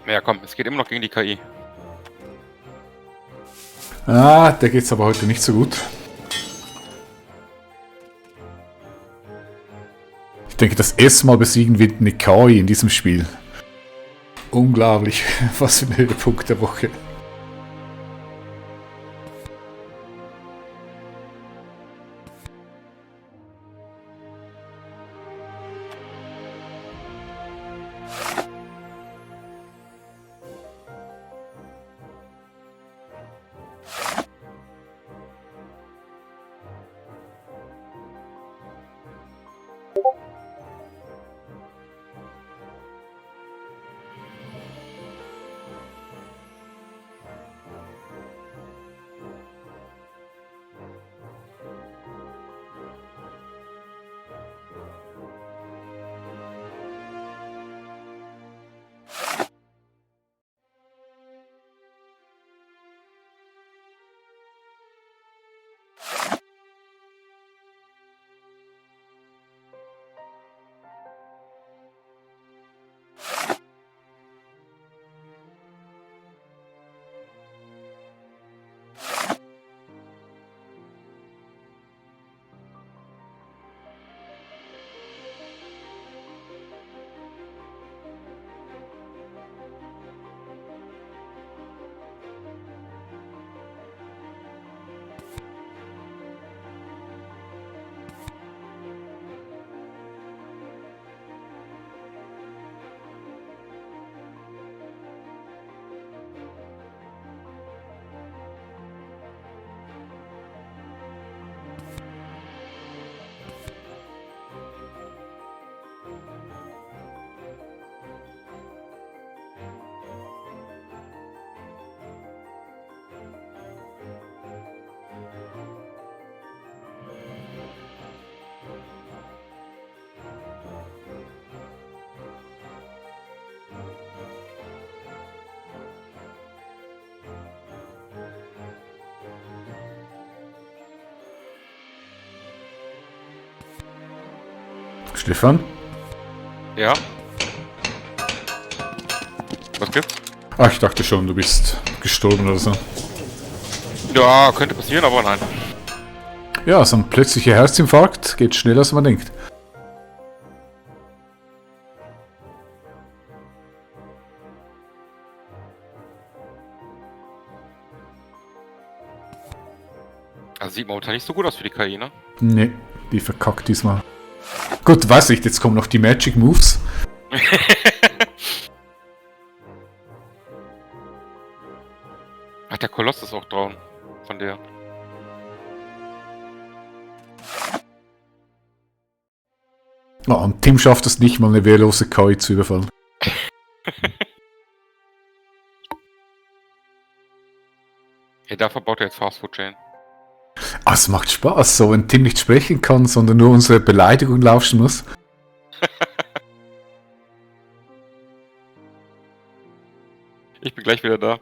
Ja komm, es geht immer noch gegen die KI. Ah, der geht's aber heute nicht so gut. denke, das erste Mal besiegen wir eine KI in diesem Spiel. Unglaublich. Was für ein Höhepunkt der Woche. Stefan? Ja? Was gibt's? Ach, ich dachte schon, du bist gestorben oder so. Ja, könnte passieren, aber nein. Ja, so ein plötzlicher Herzinfarkt geht schneller, als man denkt. Also sieht momentan nicht so gut aus für die KI, ne? Nee, die verkackt diesmal. Gut, weiß ich, jetzt kommen noch die Magic Moves. Ach, der Koloss ist auch drauf. Von der. Oh, und Tim schafft es nicht mal, eine wehrlose KI zu überfallen. Hey, dafür baut er jetzt Fast Food Chain. Ah, es macht Spaß, so wenn Tim nicht sprechen kann, sondern nur unsere Beleidigung lauschen muss. Ich bin gleich wieder da.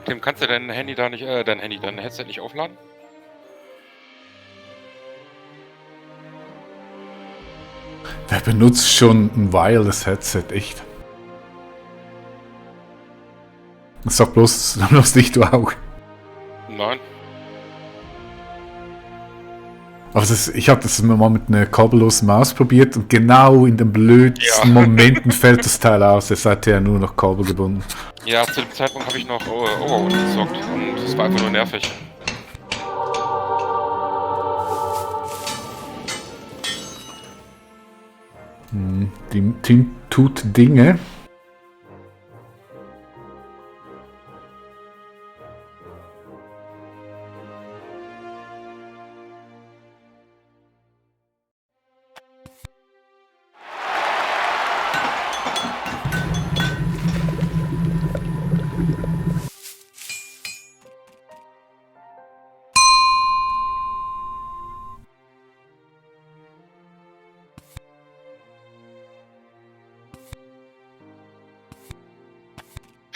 Tim, kannst du dein Handy da nicht, dein Headset nicht aufladen? Wer benutzt schon ein Wireless Headset, echt? Sag bloß nicht du auch. Nein. Aber ich habe das mal mit einer kabellosen Maus probiert und genau in den blödsten Momenten fällt das Teil aus. Es hat ja nur noch Kabel gebunden. Ja, zu dem Zeitpunkt habe ich noch Overwatch gezockt und es war einfach nur nervig. Team tut Dinge.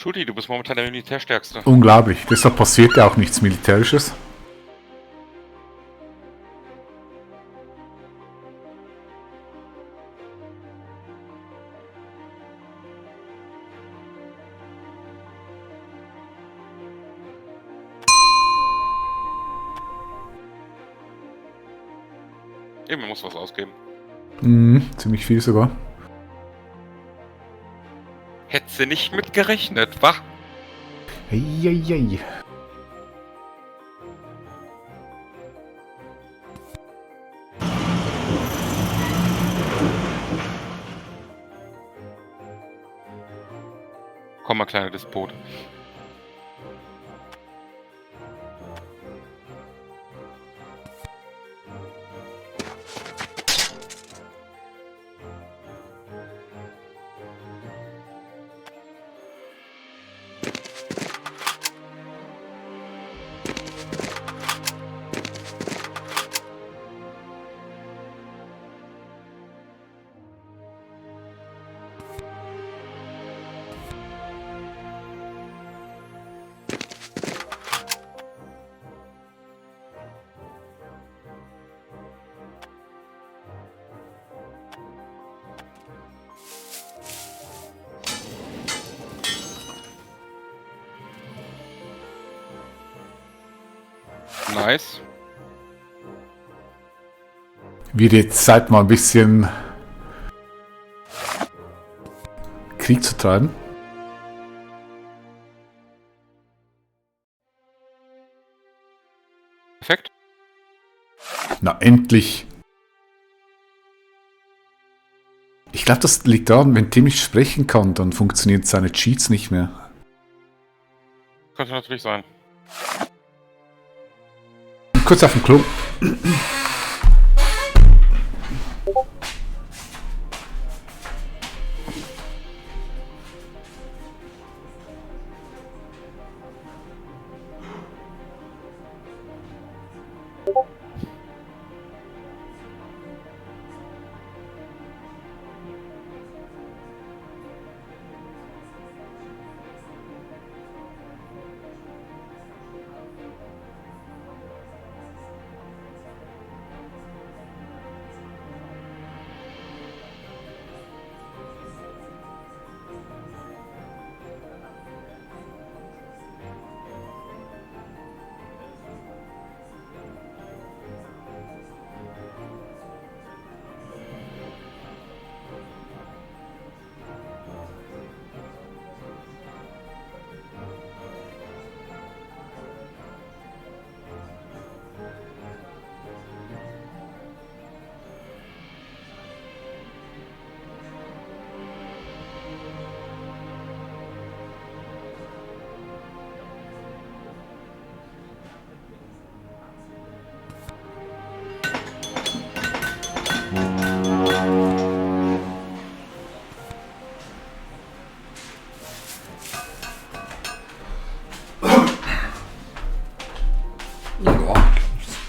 Schuti, du bist momentan der Militärstärkste. Unglaublich. Deshalb passiert ja auch nichts Militärisches. Eben, man muss was ausgeben. Ziemlich viel sogar. Hätte sie nicht mit gerechnet, wa? Eieiei. Komm mal, kleiner Despot. Nice. Wird jetzt Zeit mal ein bisschen Krieg zu treiben. Perfekt. Na, endlich. Ich glaube, das liegt daran, wenn Tim nicht sprechen kann, dann funktionieren seine Cheats nicht mehr. Könnte natürlich sein. Kurz auf dem Klo.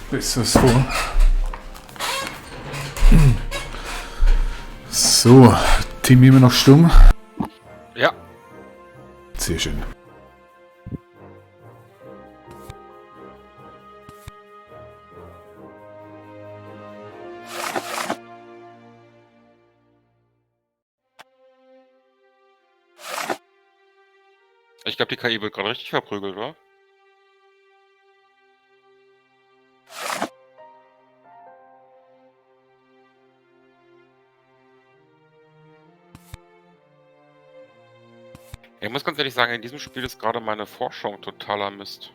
Besseres vor. So, Tim immer noch stumm. Ja. Sehr schön. Ich glaube, die KI wird gerade richtig verprügelt, oder? Ich muss ganz ehrlich sagen, in diesem Spiel ist gerade meine Forschung totaler Mist.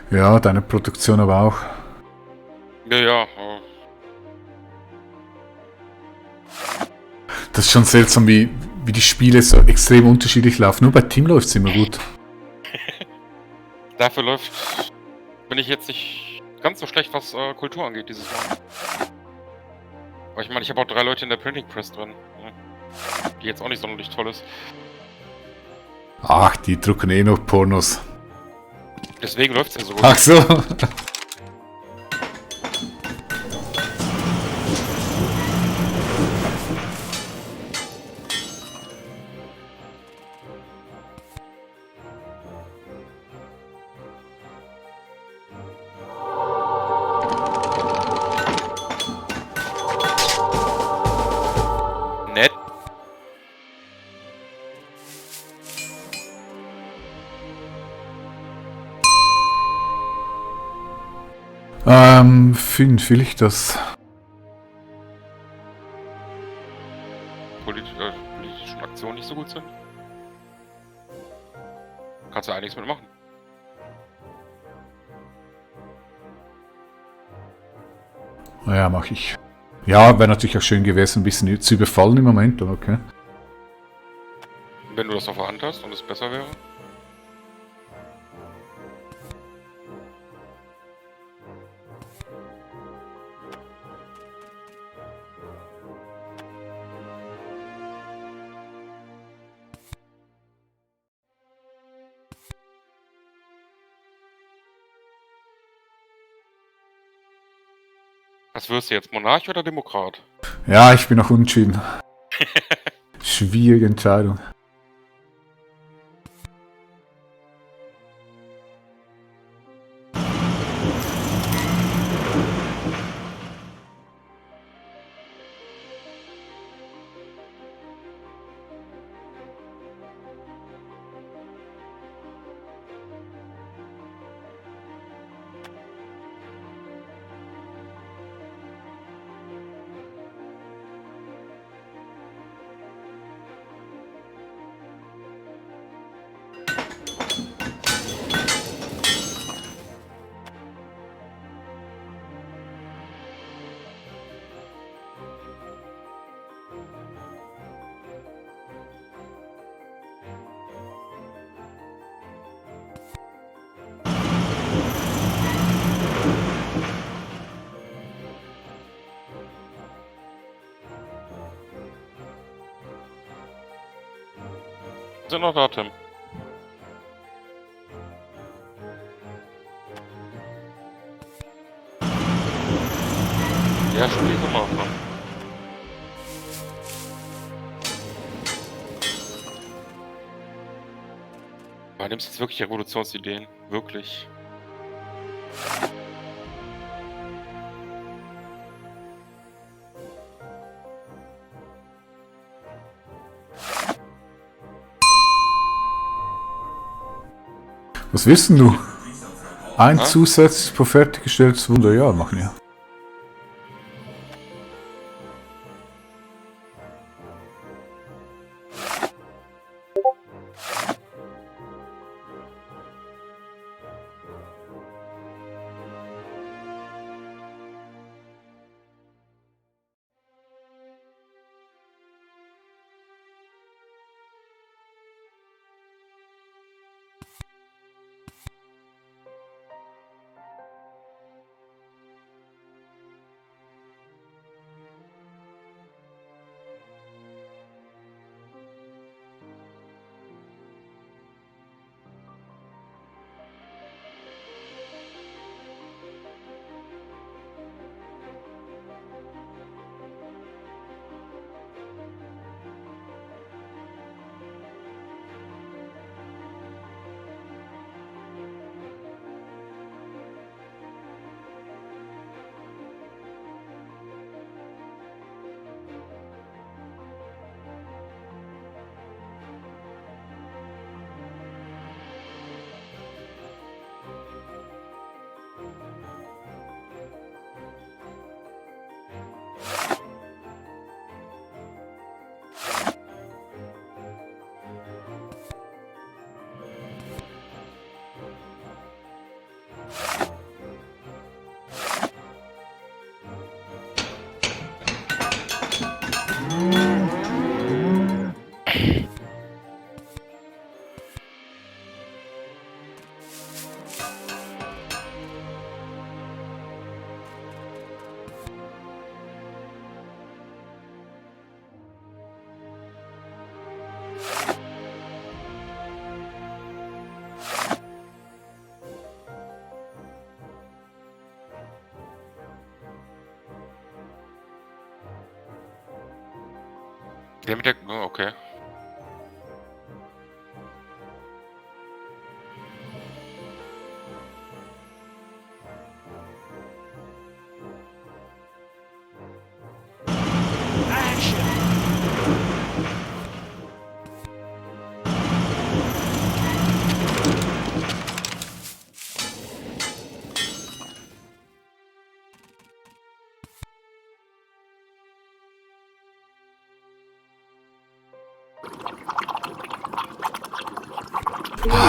Ja, deine Produktion aber auch. Ja. Das ist schon seltsam, wie die Spiele so extrem unterschiedlich laufen. Nur bei Tim läuft es immer gut. Dafür bin ich jetzt nicht ganz so schlecht, was Kultur angeht dieses Mal. Aber ich meine, ich habe auch 3 Leute in der Printing Press drin. Die jetzt auch nicht sonderlich toll ist. Ach, die drucken eh noch Pornos. Deswegen läuft es ja so gut. Ach so. 5 will ich das. Politischen Aktionen nicht so gut sind. Kannst du einiges mitmachen. Naja, mache ich. Ja, wäre natürlich auch schön gewesen, ein bisschen zu überfallen im Moment, aber okay. Wenn du das auf der Hand hast und es besser wäre. Was wirst du jetzt, Monarch oder Demokrat? Ja, ich bin noch unentschieden. Schwierige Entscheidung. Sind noch da, Tim? Ja, spiel so mal dran. Aber nimmst jetzt wirklich Revolutionsideen? Wirklich? Was wissen du? Ein Ah? zusätzlich pro fertiggestelltes Wunder, ja, machen wir. Der mit der... Oh, okay.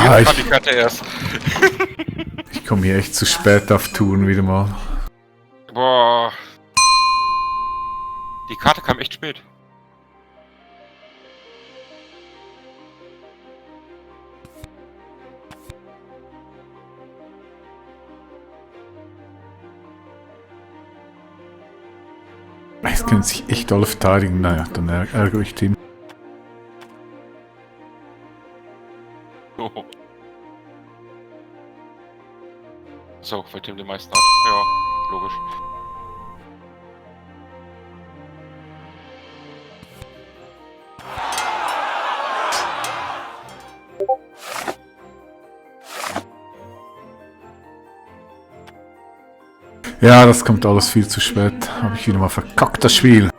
Ah, jetzt kam die Karte erst. ich komme hier echt zu spät auf Touren wieder mal. Boah. Die Karte kam echt spät. Jetzt können sich echt alle verteidigen. Naja, dann ärgere ich Tim. Oh. So, weil Tim den meisten hat. Ja, logisch. Ja, das kommt alles viel zu spät. Habe ich wieder mal verkackt, das Spiel.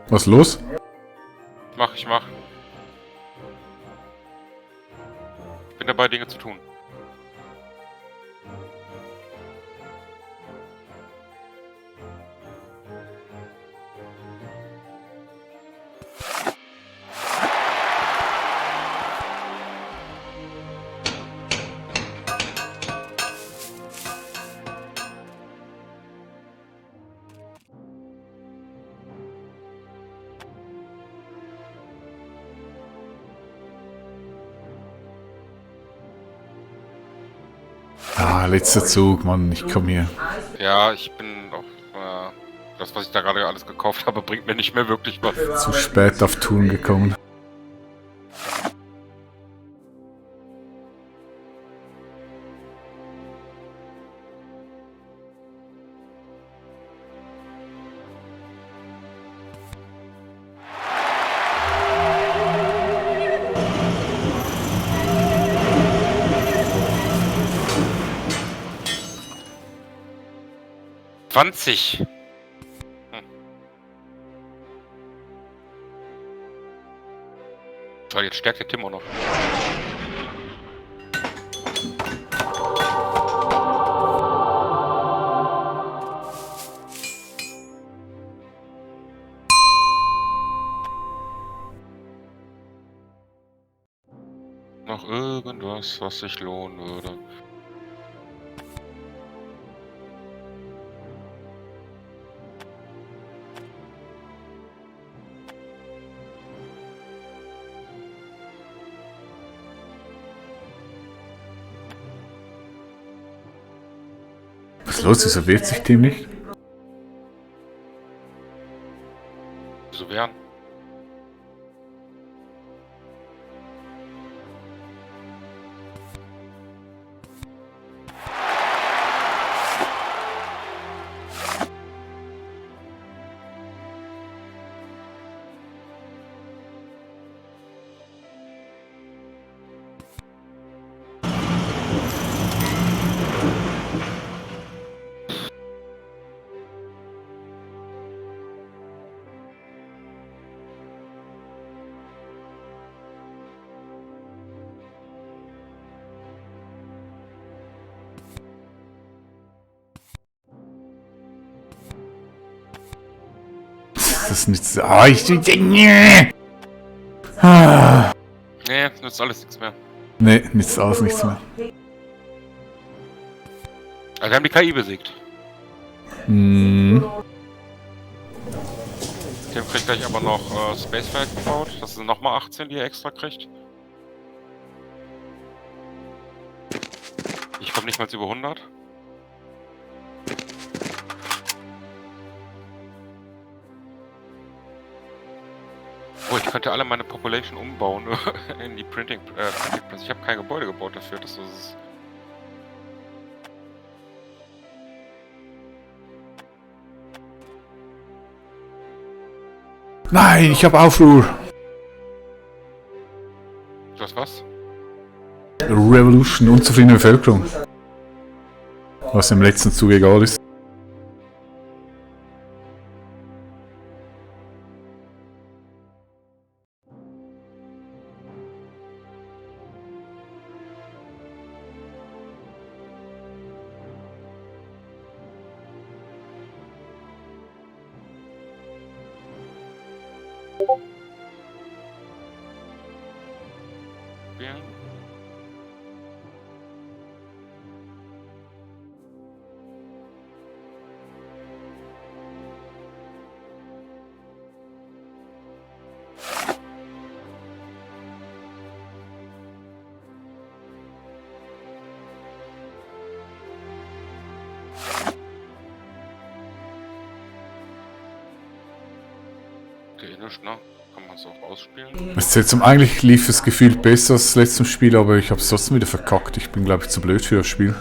Was ist los? Ich mach. Ich bin dabei, Dinge zu tun. Ah, letzter Zug, Mann, ich komme hier. Ja, ich bin auch. Das, was ich da gerade alles gekauft habe, bringt mir nicht mehr wirklich was. Zu spät auf Touren gekommen. »20«. So, jetzt stärkt der Tim auch noch. Noch irgendwas, was sich lohnen würde. Was ist los? Wieso wehrt sich Tim nicht? das nützt... Ah, nee. Ah. Nee, nützt alles nichts mehr. Nee, nützt alles nichts mehr. Also wir haben die KI besiegt. Hm. Tim kriegt gleich aber noch Spaceflight gebaut. Das sind nochmal 18, die er extra kriegt. Ich komme nicht mal über 100. Oh, ich könnte alle meine Population umbauen in die Printing Press. Ich habe kein Gebäude gebaut dafür. Das ist... Nein, ich habe Aufruhr. Du hast was? Revolution, unzufriedene Bevölkerung. Was im letzten Zug egal ist. Spielen. Okay, nicht, ne? Kann man es auch ausspielen. Eigentlich lief es gefühlt besser als das letzte Spiel, aber ich habe es trotzdem wieder verkackt. Ich bin, glaube ich, zu blöd für das Spiel.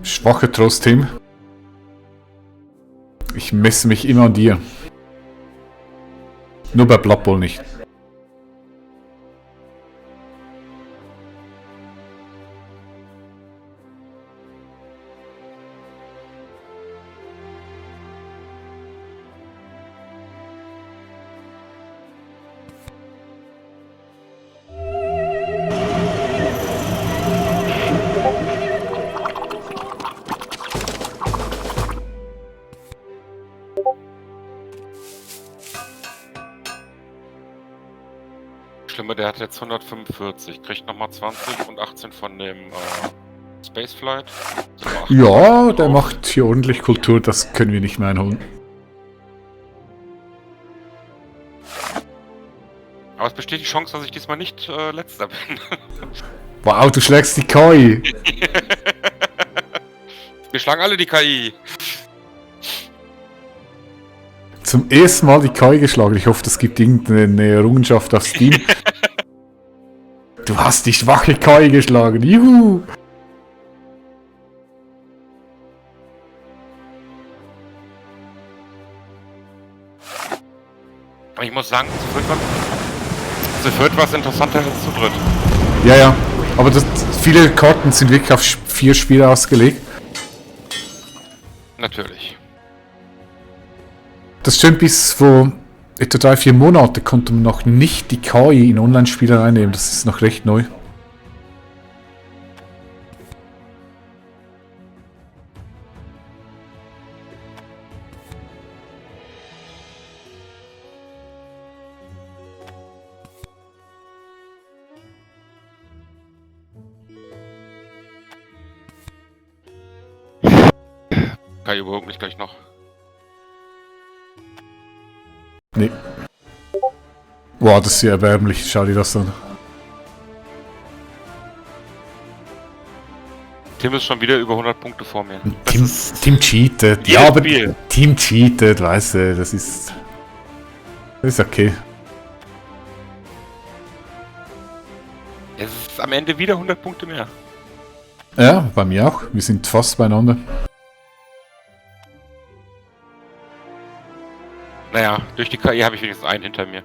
Schwache Trost-Team. Ich messe mich immer an dir. Nur bei Blood Bowl nicht. Schlimmer, der hat jetzt 145, kriegt nochmal 20 und 18 von dem Spaceflight. Ja, der macht hier ordentlich Kultur, das können wir nicht mehr einholen. Aber es besteht die Chance, dass ich diesmal nicht letzter bin. Wow, du schlägst die KI. Wir schlagen alle die KI. Zum ersten Mal die KI geschlagen. Ich hoffe, das gibt irgendeine Errungenschaft auf Steam. Du hast die schwache KI geschlagen. Juhu! Aber ich muss sagen, zu viert was interessanter als zu dritt. Ja, ja. Aber viele Karten sind wirklich auf 4 Spiele ausgelegt. Natürlich. Das stimmt, bis vor etwa 3-4 Monate konnte man noch nicht die KI in Online-Spiele reinnehmen. Das ist noch recht neu. KI überhaupt nicht gleich noch. Nee. Boah, das ist ja erbärmlich. Schau dir das an. Tim ist schon wieder über 100 Punkte vor mir. Team cheatet. Ja, aber Team cheatet, weißt du, das ist okay. Es ist am Ende wieder 100 Punkte mehr. Ja, bei mir auch. Wir sind fast beieinander. Naja, durch die KI habe ich wenigstens einen hinter mir.